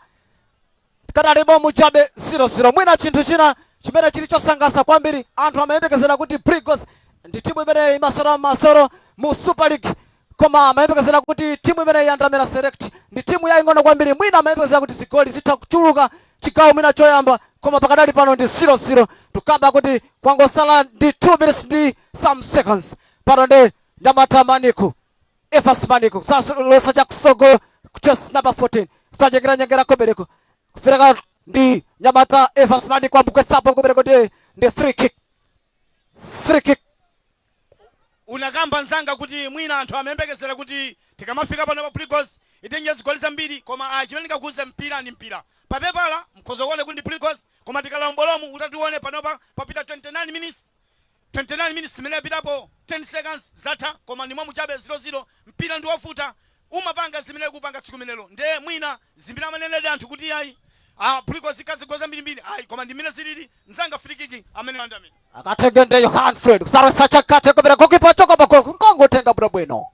kadali bomu chabe 0-0. Mwina chinthu china chimene chili chosangalatsa kwambiri, anthu amayembekezera kuti Brigos ndi timu imeneyi imasewera masewero mu Super League, koma amayembekezera kuti timu imeneyi ya Ndamera Select ndi timu yaying'ono kwambiri. Mwina amayembekezera kuti zigoli zitha kuchuluka chigawo mwina choyamba, koma pakadali pano ndi 0-0. Tukamba kuti kwangosala ndi 2 minutes ndi some seconds. Pano ndi Nyamata Maniku, Evas Maniku, salosa chakusogolo, jezi number 14, sanyengera nyengera kobereko, kupereka ndi Nyamata Evas Maniku, ambukwesapo kubereko ndi free kick, free kick. Unakamba nzanga kuti mwina anthu amayembekezera kuti tikamafika pano pa Brigos itenye zigoli zambiri, koma chimene ndikakuuze, mpira ndi mpira. Papepala mkhoza kuona kuti ndi Brigos, koma tikalowa mbolomu utatione panopa papita 29 minutes, 29 minutes imene yapitapo 10 seconds zatha, koma ndi mwamuchabe 0-0. Mpira ndi wovuta, umapanga zimene kupanga tsiku menelo. Nde mwina zimene amanenedi anthu kuti ayi, Brigos ikha zigoli zambirimbiri, ayi, koma ndi mmene zilili mzanga. Free kick amene andamene Akatenge ndi Yohan Fred, kusalosa chakati kubera gokipa choka bagolo, kungongotenga bwinobwino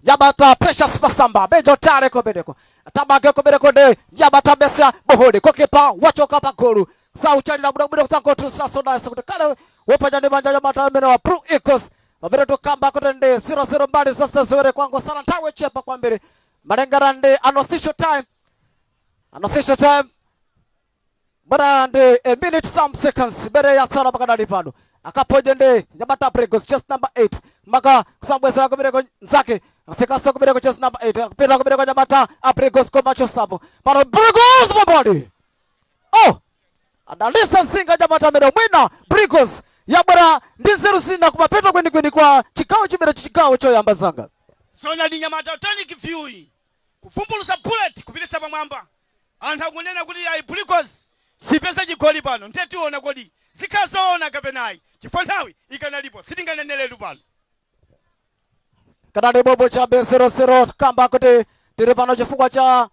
Nyamata Precious Masamba bejo tale kobereko tabage kobereko ndi Nyamata Besia Bohode, gokipa wachoka pagolu, sauchalira bwinobwino kusangotusa sonase kuti kale wopanya ndi manja Nyamata amene wa Blue Eagles. Pamene tukamba kuti ndi 0-0 mbali zonse ziwiri, kwangosala nthawi yochepa kwambiri malingana ndi unofficial time, unofficial time bwana ndi a minute some seconds bere yatsala pakadali pano. Akapoje ndi Nyamata Brigos, jezi number 8, maka kusambwezera kubereko nzake, afikanso kubereko jezi number 8, akupita kubereko Nyamata Abrigos, koma chosapo pano Brigos pambali. Oh, adalisa nzinga Nyamata amene. Mwina Brigos yabwera ndi nzeru zina kumapeto kwenikweni kwa chigawo chimene chigawo choyamba zanga. Zoonadi nyamata Tonic View kuvumbulutsa bullet kupititsa pamwamba. Anthu akunena kuti ayi, Brigos sipeza chigoli pano. Ndiye tiona kodi zikhala zoona kapena ayi, chifukwa nthawi ikanalipo, sitinganeneretu pano. Kadali bobo chabe 0-0. Kamba kuti tili pano chifukwa cha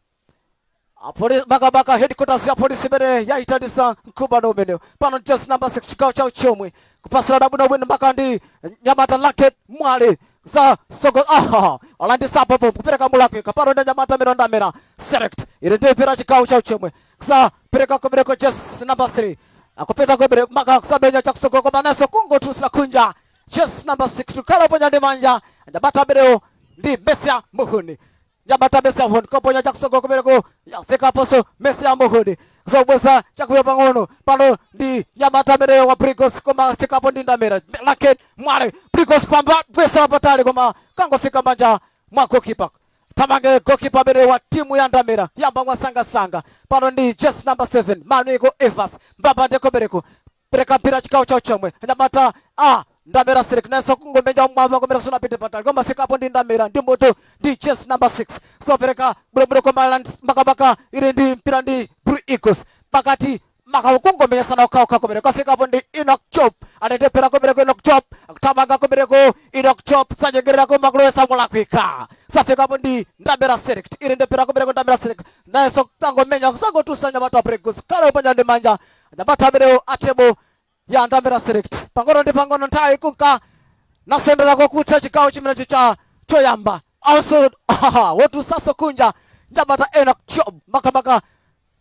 makabaka headquarters ya polisi imene yayitanisa mkumano umenewu pano. Jezi number 6, chigawo chawo chomwe, kupasirana bwinobwino mpaka ndi Nyamata Laket Mwale za sogo. Aha, alandisapo kupereka mulakwika. Pano ndi Nyamata amene Ndamera Select ili ndi mpira chigawo chawo chomwe, kusapereka kubereko jezi number 3, akupita kubereko maka kusabenya chakusogolo, koma naso kungotusira kunja. Jezi number 6 tukhala ponya ndi manja Nyamata amenewo ndi Mesia Muhuni. Nyamata Mesia Muhuni koponya chakusogolo kubereko, yafikaponso Mesia Muhuni, zobweza chakuya pang'ono. Pano ndi Nyamata ameneyo wa Brigos, koma afikapo ndi Ndamera Laket Mwale. Brigos pamba bwesa patali, koma kangofika manja mwa goalkeeper. Tamange goalkeeper amene wa timu ya Ndamera yamba mwasangasanga. Pano ndi jezi number 7 Manuiko Evas, mbamba ndekobereko, pereka mpira chigawo chawo chomwe Nyamata a Ndamera Select, nenso kungomenya mwamba komera sunapite patali, koma fikapo ndi Ndamera ndi mutu ndi jezi number 6, sopereka bwinobwino, koma makabaka ili ndi mpira ndi Blue Eagles pakati, maka kungomenya sana okhaokha kubereko. Afikapo ndi Enoch Job, anatepera kubereko. Enoch Job akuthamanga kubereko. Enoch Job sanyengerera koma kulowesa mulakwika. Safikapo ndi Ndamera Select, ili ndepera kubereko. Ndamera Select nayenso tangomenya kusangotusa Nyamata wa Brigos, kale upanya ndi manja Nyamata amenewo atebo ya Ndamera Select. Pang'ono ndi pang'ono nthawi kunka nasendera kokutha chigawo chimenechi cha choyamba. Also wotusaso kunja Nyamata Enoch Job, makamaka,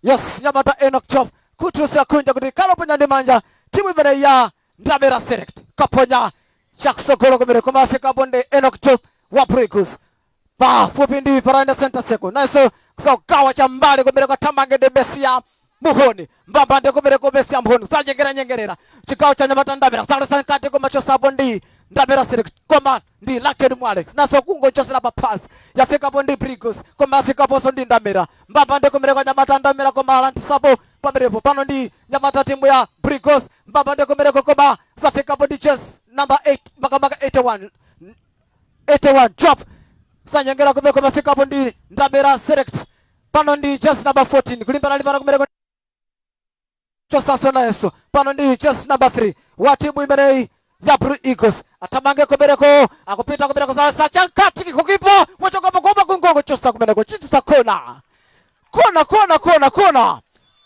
yes, Nyamata Enoch Job kutusa kunja kuti kaloponya ndi manja timu imene ya Ndamera Select, kaponya chakusogolo kumene, koma afikapo ndi Enoch Job wa Brigos pafupi ndi parane center circle, nayenso kusaugawa cha mbali kumene kwathamange ndi Mesia Muhoni, mbambande kubereko. Mesia Muhoni kusanyengera nyengerera chigawo cha Nyamata Ndamera, kusalosa mkati, koma chosapo ndi Ndamera Select, koma ndi Laken Mwale, naso kungochosera pa pasi. Yafikapo ndi Brigos, koma yafikaponso ndi Ndamera, mbambande kumereko Nyamata Ndamera, koma alandisapo pamenepo. Pano ndi Nyamata timu ya Brigos, mbambande kumereko, koma safikapo ndi jezi number 8, makamaka 81, 81 drop, sanyengera kumeko, mafikapo ndi Ndamera Select. Pano ndi jersey number 14 kulimbana limbana kumereko, chosanso nayenso. Pano ndi jersey number 3 wa timu imeneyi ya Blue Eagles, atamange kumereko, akupita kumereko zalesa chankati, kukipa wachoka pakoma kungongo chosa kumereko, chitisa kona, kona, kona, kona, kona,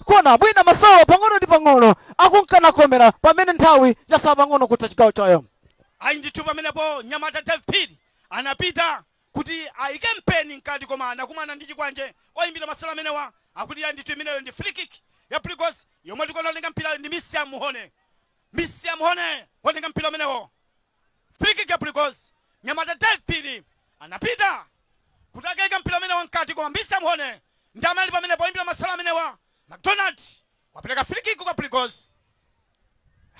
kona. Bwina masolo pang'ono ndi pang'ono akunkana komera pamene nthawi yasala pang'ono kutha chigawo chayo. Ayi ndithu, pamenepo nyamata Dave Phiri anapita kuti ayike mpeni mkati, koma anakumana ndi chikwanje. Oyimbira masewero amenewa akuti ya ndithu, imeneyo ndi free kick ya Blue Eagles. Yomwe tikuona otenga mpira ndi Misia Muhone. Misia Muhone watenga mpira umenewo, free kick ya Blue Eagles. Nyamata Dave Phiri anapita kuti akayika mpira umenewo mkati, koma Misia Muhone ndi amene ali pamenepo. Oyimbira masewero amenewa McDonald wapereka free kick kwa Blue Eagles,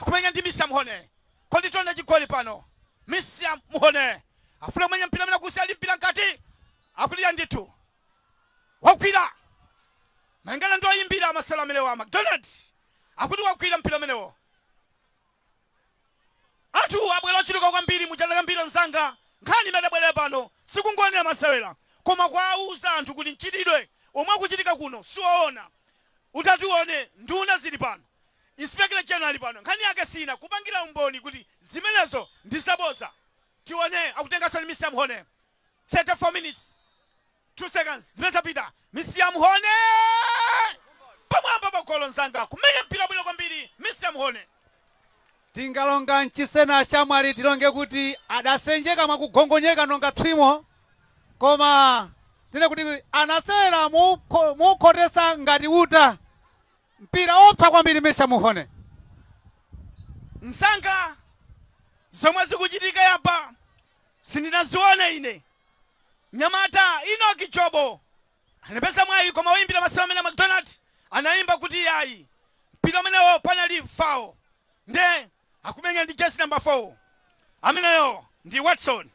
akumenya ndi Misia Muhone. Kodi tione chigoli pano? Misia Muhone afuna kumenya mpira amene akusi ali mpira mkati, akuliya ndithu wagwira. Malingana ndi oyimbira masewero amenewa McDonald, akuti wagwira mpira umenewo. Anthu abwera ochuluka kwambiri muchandakambira mzanga. Nkhani imene abwerera pano sikungonera masewera, koma kuwauza anthu kuti mchitidwe omwe akuchitika kuno siwoona. Utatione nduna zili pano, Inspector General ali pano, nkhani yake sina kupangira umboni kuti zimenezo ndi zabodza. Tione, akutenganso ni Misia Muhone. 34 minutes 2 seconds zimene zapita. Misia Muhone pamwamba pa golo, mzanga, kumenya mpira bwino kwambiri Misia Muhone. Tingalonga mchisena shamwali, tilonge kuti adasenjeka mwakugongonyeka nonga psimo, koma tine kuti anasewera mukhotesa ngati uta, mpira opsa kwambiri Misia Muhone. Mzanga, zomwe zikuchitika yapa sindinazione ine. Nyamata Enoki Jobo anapeza mwayi, koma woyimbira masewero amene McDonald anayimba kuti yayi, mpira umenewo panali foul. Nde akumenya ndi jersey number 4, ameneyo ndi Watson.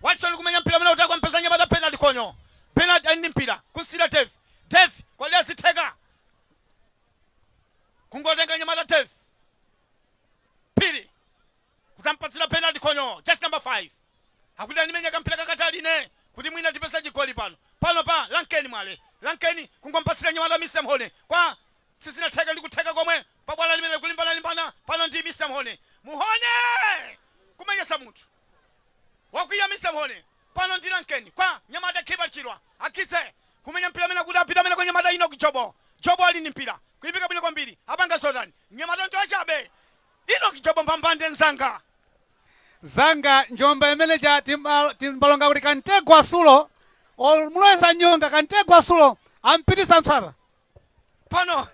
Watson kumenya mpira amene utakwa mpeza nyamata Bernard Konyo. Bernard ali ndi mpira, kusira Dave. Dave, kodi azitheka? Kungotenga nyamata Dave Phiri kutampatsira Bernard Konyo, jersey number 5, akuti andimenya kampira kakatali ine kuti mwina tipeza chigoli pano. Pano pa Lankeni Mwale, Lankeni kungompatsira nyamata Mr Mhone, kwa sizinatheka ndi kutheka komwe pabwala limene kulimbana-limbana. Pano ndi Mr Mhone. Muhone kumenyesa munthu, wakwiya Mr Mhone. Pano ndi Lankeni kwa nyamata Khiba Chilwa, akitse kumenya mpira amene akuti apita amene kwa nyamata Enoch Jobo. Jobo ali ndi mpira, kuyipika bwino kwambiri, apanga zotani? Nyamata ndi wachabe Enoch Jobo, mbambande nzanga. Zanga, njomba imene ja timbalonga kuti kantegwa sulo omulowesa nyonga, kantegwa sulo ampitisa mtsata. Pano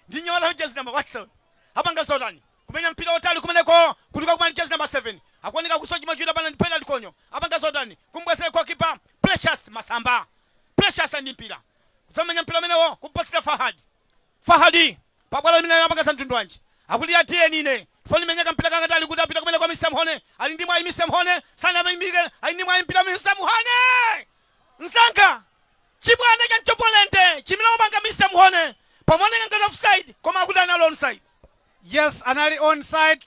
ndi nyamata jezi number Watson, apanga zotani? Kumenya mpira otali kumeneko kutuka kumali jezi number 7, akuoneka kusochima chwira. Pano ndi Bernard Konyo, apanga zotani? Kumbwezera goalkeeper Precious Masamba. Precious ndi mpira, kudzamenya mpira umenewo kumpatsira Fahad. Fahadi pabwalo limene apanga za mtundu wanji? Akuti atiyeni ine foni menyeka mpira kakatali kuti apita kumene kwa Mr Mhone. Ali ndi mwayi Mr Mhone, sanamayimbike, ali ndi mwayi mpira Mr Mhone. Mzanga, chibwana cha mchopolende chimene wapanga Mr Mhone pamaoneka ngati offside, koma akuti anali onside. Yes, anali onside.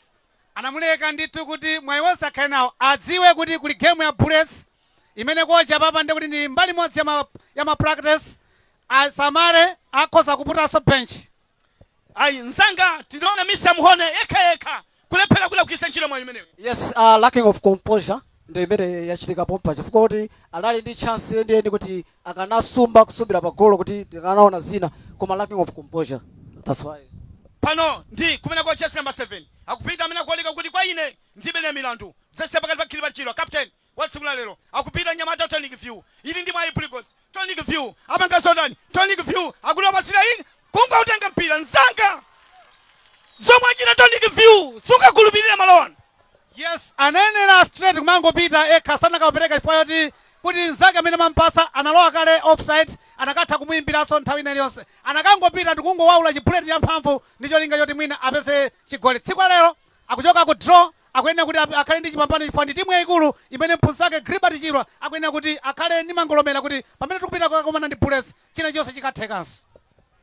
Anamuleka ndithu kuti mwayi wonse akhale nawo, adziwe kuti kuli game ya Bullets imene kocha papa ndi kuti ndi mbali imodzi ya ma practice, asamale akhoza kuputanso bench. Ayi mzanga, tinaona Mr Mhone yekha yekha kulephera kuti akugwiritsa ntchito mwayi umenewo. Yes, lacking of composure ndi imene yachitika pompa, chifukwa kuti anali ndi chance yeniyeni kuti akanasumba kusumbira pa golo kuti tikanaona zina, koma lacking of composure, that's why. Pano ndi kumene kwa jersey number 7, akupita amene akuoneka kuti kwa ine ndibene milandu zese pakati pa Gilbert Chilwa, captain wa tsiku la lero. Akupita nyamata Tonic View, ili ndi mwayi Blue Eagles. Tonic View apanga zotani? Tonic View akuti wapatsira ine kungotenga mpira. Mzanga, zomwe achita Tonic View sungakhulupirire malo ano. Yes, anayenera straight kumangopita ekha, sanakapereka chifukwa choti kuti mnzake amene amampasa analowa kale offside, anakatha kumuyimbiranso nthawi ina iliyonse. Anakangopita ndikungowaula chibuleti cha mphamvu ndi cholinga choti mwina apeze chigoli. Tsiku la lero akuchoka ku draw, akuyenera kuti akhale ndi chipambano chifukwa ndi timu yayikulu imene mphunzitsi wake Gilbert Chilwa akuyenera kuti akhale ndi mangolomera kuti pamene tikupita kukakumana ndi Bullets china chonse chikathekanso.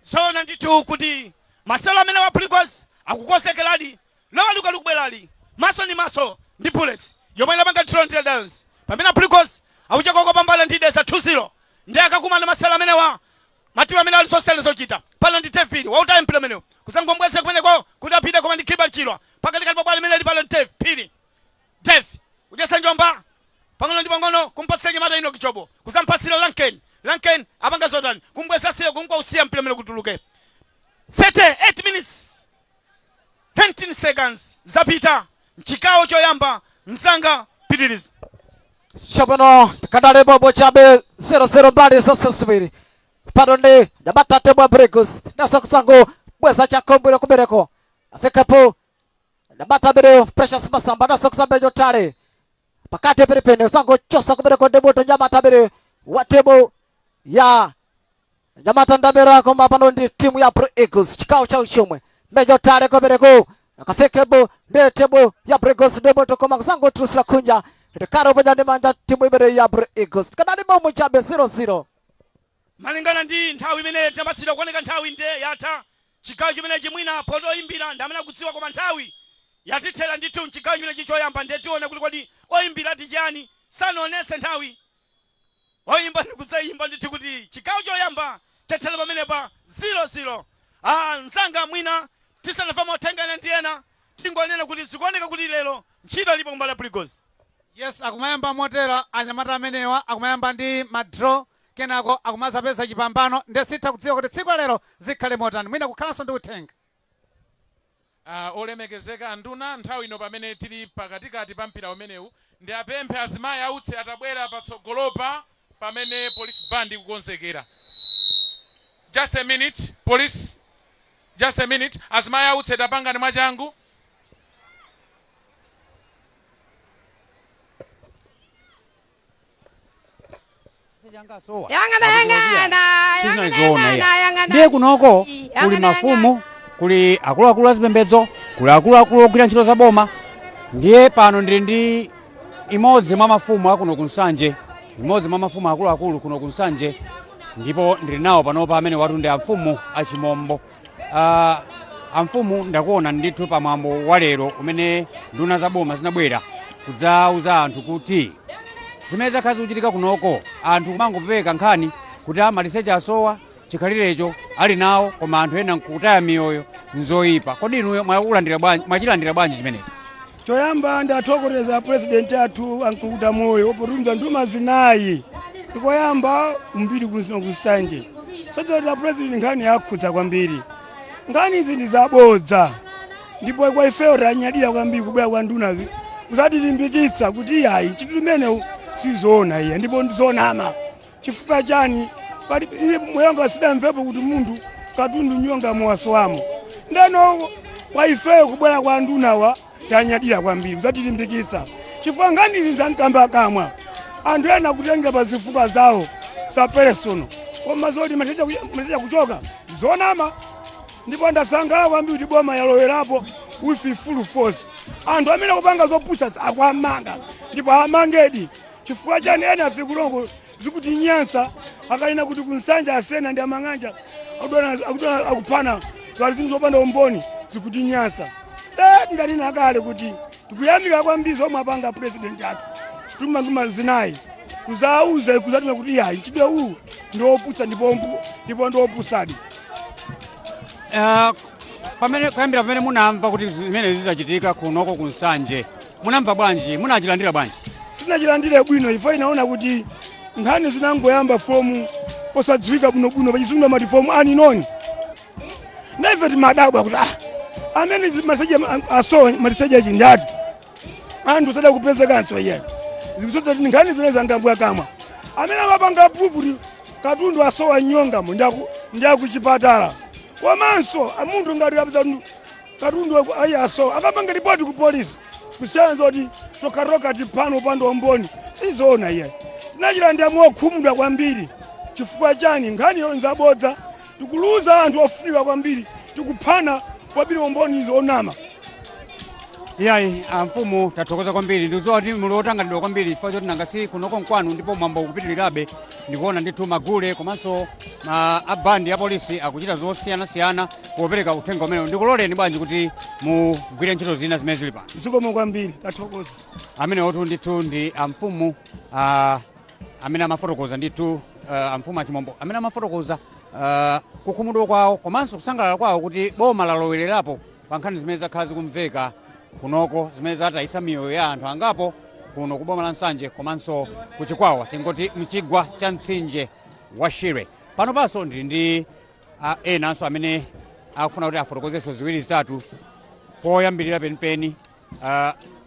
Zoona ndithu kuti masewero amene wa Blue Eagles akukonzekeradi loweruka likubwerali, maso ndi maso ndi Bullets yomwe inapanga draw ndi Lions, pamene Blue Eagles akuchoka kopambana ndi Dedza 2-0 ndi akakumana masewero amenewa. Matimu amene ali zosiyana zochita. Pano ndi Dave Phiri wautaya mpira umenewu kudzangombwezera kumeneko kuti apite koma ndi Gilbert Chirwa pakatikati pa bwalo limene pano ndi Dave Phiri. Dave kudyetsa njomba pang'ono ndi pang'ono kumpatsira nyamata Enock Jobo kudzampatsira Lanken. Lanken apanga zotani kumbweza siya kungousiya mpira umene kutuluke. 38 minutes 19 seconds zapita mchigawo choyamba mzanga pitiriza. Tsopano tikadali bobo chabe 0-0 mbali zonse ziwiri. Pano ndi nyamata timu ya Blue Eagles. Naso kusango bweza chakombwiro kubereko. Afikapo nyamata ameneyo Precious Masamba naso kusamba nyotale. Pakati penipeni kusango chosa kubereko ndi moto nyamata ameneyo wa timu ya nyamata ndamera koma pano ndi timu ya Blue Eagles chikawo chawo chomwe. Mejo tale kubereko. Akafikepo ndi timu ya Blue Eagles ndi moto koma kusangotulutsira kunja. Ndikaro ponya ndi manja timu imene ya Blue Eagles. Kanali momwe chabe 0-0. Malingana ndi nthawi imene tinapatsidwa kuoneka nthawi nde yatha chigawo chimenechi mwina poti oyimbira ndi amene akudziwa koma nthawi yatithera ndithu mchigawo chimenechi choyamba nde tione kuti kodi oyimbira ati chiyani sanaonetse nthawi oyimba ndikudzayimba ndithu kuti chigawo choyamba chathera pamenepa 0-0 ah mzanga mwina tisanafe mauthenga ndi ena tingonena kuti zikuoneka kuti lero ntchito ilipo kumbali ya Blue Eagles. Yes, akumayamba motera anyamata amenewa akumayamba ndi ma draw kenako akumazapeza chipambano nde sitha kudziwa kuti tsiku la lero zikhale motani mwina kukhalanso ndi uthenga. Olemekezeka anduna, nthawi ino pamene tili pakatikati pa mpira umenewu, ndiapemphe azimayi autsi atabwera patsogolopa pamene police band ikukonzekera. Just a minute, police, just a minute. Azimayi autsi tapangani mwachangu. Yang'ana, yang'ana, Sizinali zoona yang'ana, iya. yang'ana. Ndiye kunoko kuli mafumu, kuli akuluakulu azipembedzo, kuli akuluakulu ogwira ntchito za boma. Ndiye pano ndili ndi imodzi mwa mafumu akuno ku Nsanje, imodzi mwa mafumu akuluakulu kuno ku Nsanje, ndipo ndili nawo panopa amene watu ndi amfumu achimombo. Amfumu ndakuona ndithu pamwambo wa lero umene nduna za boma zinabwera kudzauza anthu kuti zimene zakhala zikuchitika kunoko, anthu kumangopeka nkhani kuti amaliseche asowa chikhalirecho ali nawo, koma anthu ena nkutaya miyoyo nzoyipa. Kodi inuyo mwachilandira bwanji chimenechi? Choyamba ndathokoza president athu ankukuta moyo potumiza nduna zinayi ndikoyamba mbiri kuno kusanje sodzera president nkhani yakhudza kwambiri. Nkhani izi ndi zabodza ndipo kwa ifeyo tanyadira kwambiri kubwera kwa ndunazi kuzatilimbikitsa kuti iyayi ntchito imenewu sizoona iya ndipo ndizonama. Chifukwa chani pali iye moyonga sidamvepo kuti munthu katundu nyonga muwasowamo. Ndeno kwa ifeyo kubwera kwa ndunawa tanyadira kwambiri kuzatilimbikitsa chifukwa nkhani izi zamkamba kamwa anthu ena kutenga pa zifukwa zawo za personal, koma zoti maliseche kuchoka zonama. Ndipo ndasangalala kwambiri kuti boma yalowerapo with full force. Anthu amene akupanga zopusa akuamanga ndipo amangedi. Chifukwa chani ena afe kulongo zikuti nyansa akanena kuti kunsanja asena ndi amang'anja akudona akuphana pali zinthu zopanda umboni zikuti nyansa. Tinganena kale kuti tikuyamika kwambiri zomwe apanga president athu tuma nduna zinayi kuzauza kuzatuma kuti iyayi mchitidwe uwu ndi wopusa ndipo ndi wopusadi. Kuyambira pamene munamva kuti zimene zizachitika kunoko ku Nsanje, munamva bwanji? Munachilandira bwanji? Sinachilandire bwino chifukwa inaona kuti nkhani zinangoyamba from posadziwika bwinobwino, pachizungu amati from unknown. Naife timadabwa kuti amene maliseche asowa maliseche achi ndi ati anthu sada kupezekanso iye zikusodza kuti nkhani zimene zangambwa kamwa amene amapanga proof kuti katundu asowa nyongamo ndi akuchipatala komanso munthu ngati apeza katundu ayi asowa akapanga ripoti ku polisi kusiyana zoti tokatoka tiphano upanda umboni sizoona iye. Tinachilandira mokhumudwa kwambiri chifukwa chani nkhaniyo nzabodza, tikuluza anthu ofunika kwambiri, tikuphana kwambiri umboni zonama. Iyayi amfumu tathokoza kwambiri, ndikudziwa kuti muli otanganidwa kwambiri chifukwa choti nanga si kunoko nkwanu ndipo mwambo ukupitirirabe. Ndikuona ndithu magule komanso abandi ya polisi akuchita zosiyanasiyana popereka uthenga umenewu. Ndikuloleni bwanji kuti mugwire ntchito zina zimene zili pano. Zikomo kwambiri, tathokoza. Amenewotu ndithu ndi amfumu amene amafotokoza ndithu, amfumu achimombo amene amafotokoza Kukhumudwa kwawo komanso kusangalala kwawo kuti boma lalowererapo pa nkhani zimene zakhala zikumveka kunoko, zimene zatayitsa miyoyo ya anthu angapo kuno ku boma la Nsanje komanso ku Chikwawa, tingoti mchigwa cha mtsinje wa Shire. Pano panso ndili ndi enanso amene akufuna kuti afotokozenso ziwiri zitatu. Poyambirira penipeni,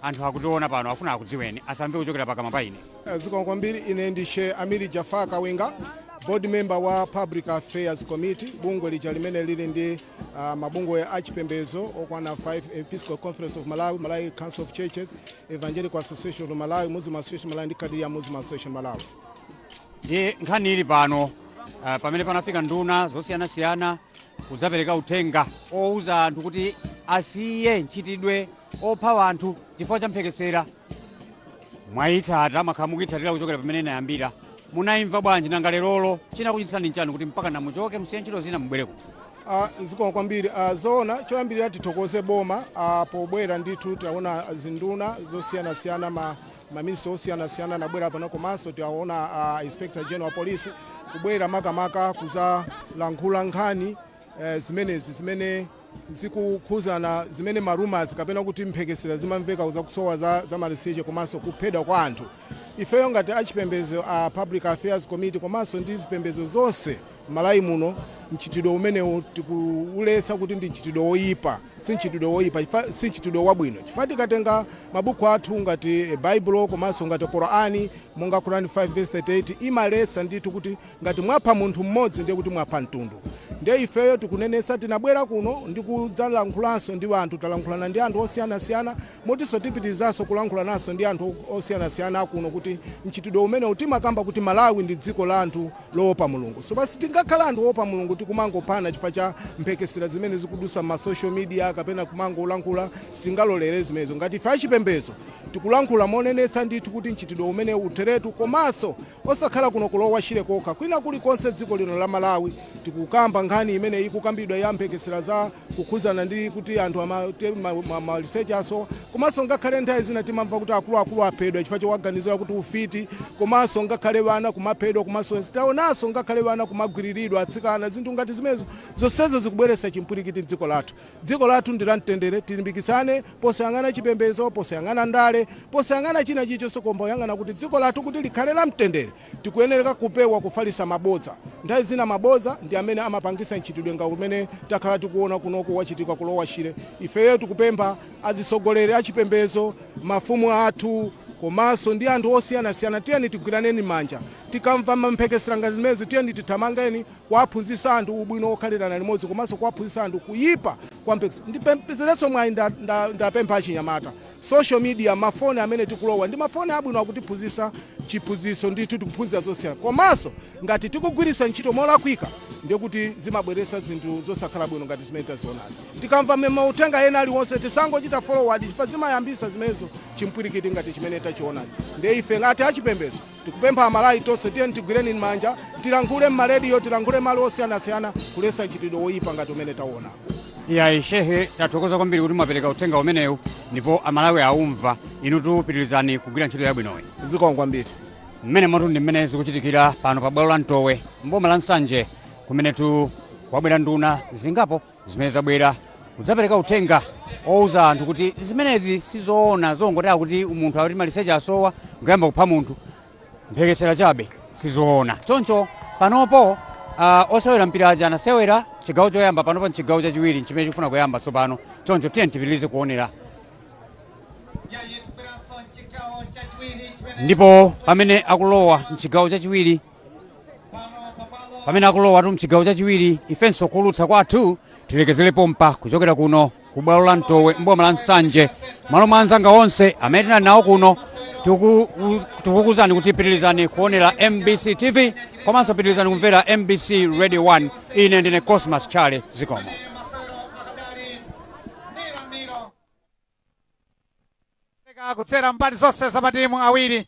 anthu akutiona pano afuna akudziweni, asamve kuchokera pakamwa pa ine. Zikomo kwambiri. Ine ndi Sheikh Amiri Jafar Kawinga, board member wa Public Affairs Committee, bungwe lija limene lili ndi mabungwe achipembedzo okwana 5: Episcopal Conference of Malawi, Malawi Council of Churches, Evangelical Association of Malawi, Muslim Association Malawi ndi Quadria Muslim Association Malawi. Ndiye nkhani ili pano, pamene panafika nduna zosiyanasiyana kudzapereka uthenga owuza anthu kuti asiye mchitidwe opha anthu chifukwa cha mphekesera, mwayitsata, mwakhala mukuyitsatira kuchokera pamene inayambira, munayimva bwanji? Nanga lerolo chinakuchititsani nchani kuti mpaka namuchoke, musiye ntchito zina, mubwereko? Zikomo kwambiri. Zoona, choyambirira tithokoze boma pobwera ndithu. Taona zinduna zosiyanasiyana, maminista osiyanasiyana anabwera pano, komanso taona Inspector General wa Police kubwera makamaka kuzalankhula nkhani zimenezi zimene zikukhuzana, zimene ma rumours kapena kuti mphekesera zimamveka zakusowa za maliseche komanso kuphedwa kwa anthu. Ifeyo ngati achipembedzo a Public Affairs Committee komanso ndi zipembedzo zonse m'Malawi muno, mchitidwe umenewu tikuuletsa kuti ndi mchitidwe woyipa. Si mchitidwe woyipa, si mchitidwe wabwino, chifukwa tikatenga mabuku athu ngati Baibulo komanso ngati Qurani, monga Qurani 5 verse 38 imaletsa ndithu kuti ngati mwapha munthu mmodzi ndiye kuti mwapha mtundu. Ndiye ifeyo tikunenetsa, tinabwera kuno ndi kudzalankhulanso ndi anthu, talankhulana ndi anthu osiyanasiyana, motinso tipitirizanso kulankhula ndi anthu osiyanasiyana kuno kuti mchitidwe umene timakamba kuti Malawi ndi dziko la anthu loopa Mulungu, so basi tingakhala anthu oopa Mulungu tikumangophana chifukwa cha mphekesera zimene zikudusa ma social media kapena kumangolankhula? Sitingalolere zimenezo. Ngati ife achipembedzo tikulankhula monenetsa ndithu kuti mchitidwe umene utheretu, komanso osakhala kuno ku Lower Shire kokha, kwina kulikonse dziko lino la Malawi tikukamba nkhani imene ikukambidwa ya mphekesera za kukhuzana ndi kuti anthu maliseche asowa, komanso ngakhale nthawi zina timamva kuti akuluakulu aphedwa chifukwa chowaganizira kuti ufiti, komanso ngakhale vana kumaphedwa, komanso taonanso ngakhale vana kumagwiriridwa, atsikana, zinthu ngati zimenezo. Zonsezo zikubweretsa chimpwirikiti mdziko lathu. Dziko lathu ndi la mtendere. Tilimbikitsane posayang'ana chipembedzo, posayang'ana ndale, posayang'ana china chilichonse, koma poyang'ana kuti dziko lathu kuti likhale la mtendere tikuyenereka kupewa kufalitsa mabodza. Nthawi zina mabodza ndi amene amapangisa mchitidwe nga umene takhala tikuona kunoku wachitika ku Lower Shire. Ifeyo tikupempha azitsogoleri achipembedzo, mafumu athu komanso ndi anthu osiyanasiyana, tiyeni tigwiraneni manja. Tikamva mamphekesera ngati zimenezi, tiyeni tithamangeni kuwaphunzitsa anthu ubwino wokhalirana limodzi komanso kuwaphunzitsa anthu kuyipa kwa mphekesera. Ndipempezerenso mwayi, ndapempha achinyamata, social media, mafoni amene tikulowa ndi mafoni abwino, akutiphunzitsa chiphunzitso ndithu, tikuphunzira zosiyana, komanso ngati tikugwiritsa ntchito molakwika ndiye kuti zimabweretsa zinthu zosakhala bwino ngati zimene tazionazi. Tikamva mauthenga ena aliwonse tisangochita forward, chifukwa zimayambisa zimenezo chimpwirikiti ngati chimene tachionachi. Ndiye ife ngati achipembedzo tikupempha Amalawi tonse, tiyeni tigwireni manja, tilankhule m'marediyo, tilankhule malo osiyanasiyana kuletsa mchitidwe woyipa ngati umene taona. Iyayi shehe, tathokoza kwambiri kuti mwapereka uthenga umenewu ndipo Amalawi aumva. Inu tupitirizani kugwira ntchito yabwinoyi. Zikomo kwambiri. Mmene motu ndi mmene zikuchitikira pano pa bwalo la Mtowe mboma la Nsanje, kumenetu kwabwera nduna zingapo zimene zabwera kudzapereka uthenga owuza anthu kuti zimenezi sizoona, zongoti akuti munthu akuti maliseche asowa nkuyamba kupha munthu, mphekesera chabe, sizoona. Choncho panopo osewera mpira aja anasewera chigawo choyamba, panopo mchigawo chachiwiri chimene chikufuna kuyamba tsopano. Choncho tiye tipitirize kuonera, ndipo pamene akulowa mchigawo chachiwiri, pamene akulowatu mchigawo chachiwiri, ifenso kuulutsa kwathu tilekezere pompa kuchokera kuno ku bwalo la Mtowe mboma la Nsanje. Malo mwa anzanga onse amene tinali nawo kuno, tikukuuzani kuti pitirizani kuonera MBC TV komanso pitirizani kumvera MBC Radio 1. Ine ndine Cosmas Chale, zikomo. Kudzera mbali zonse za matimu awiri.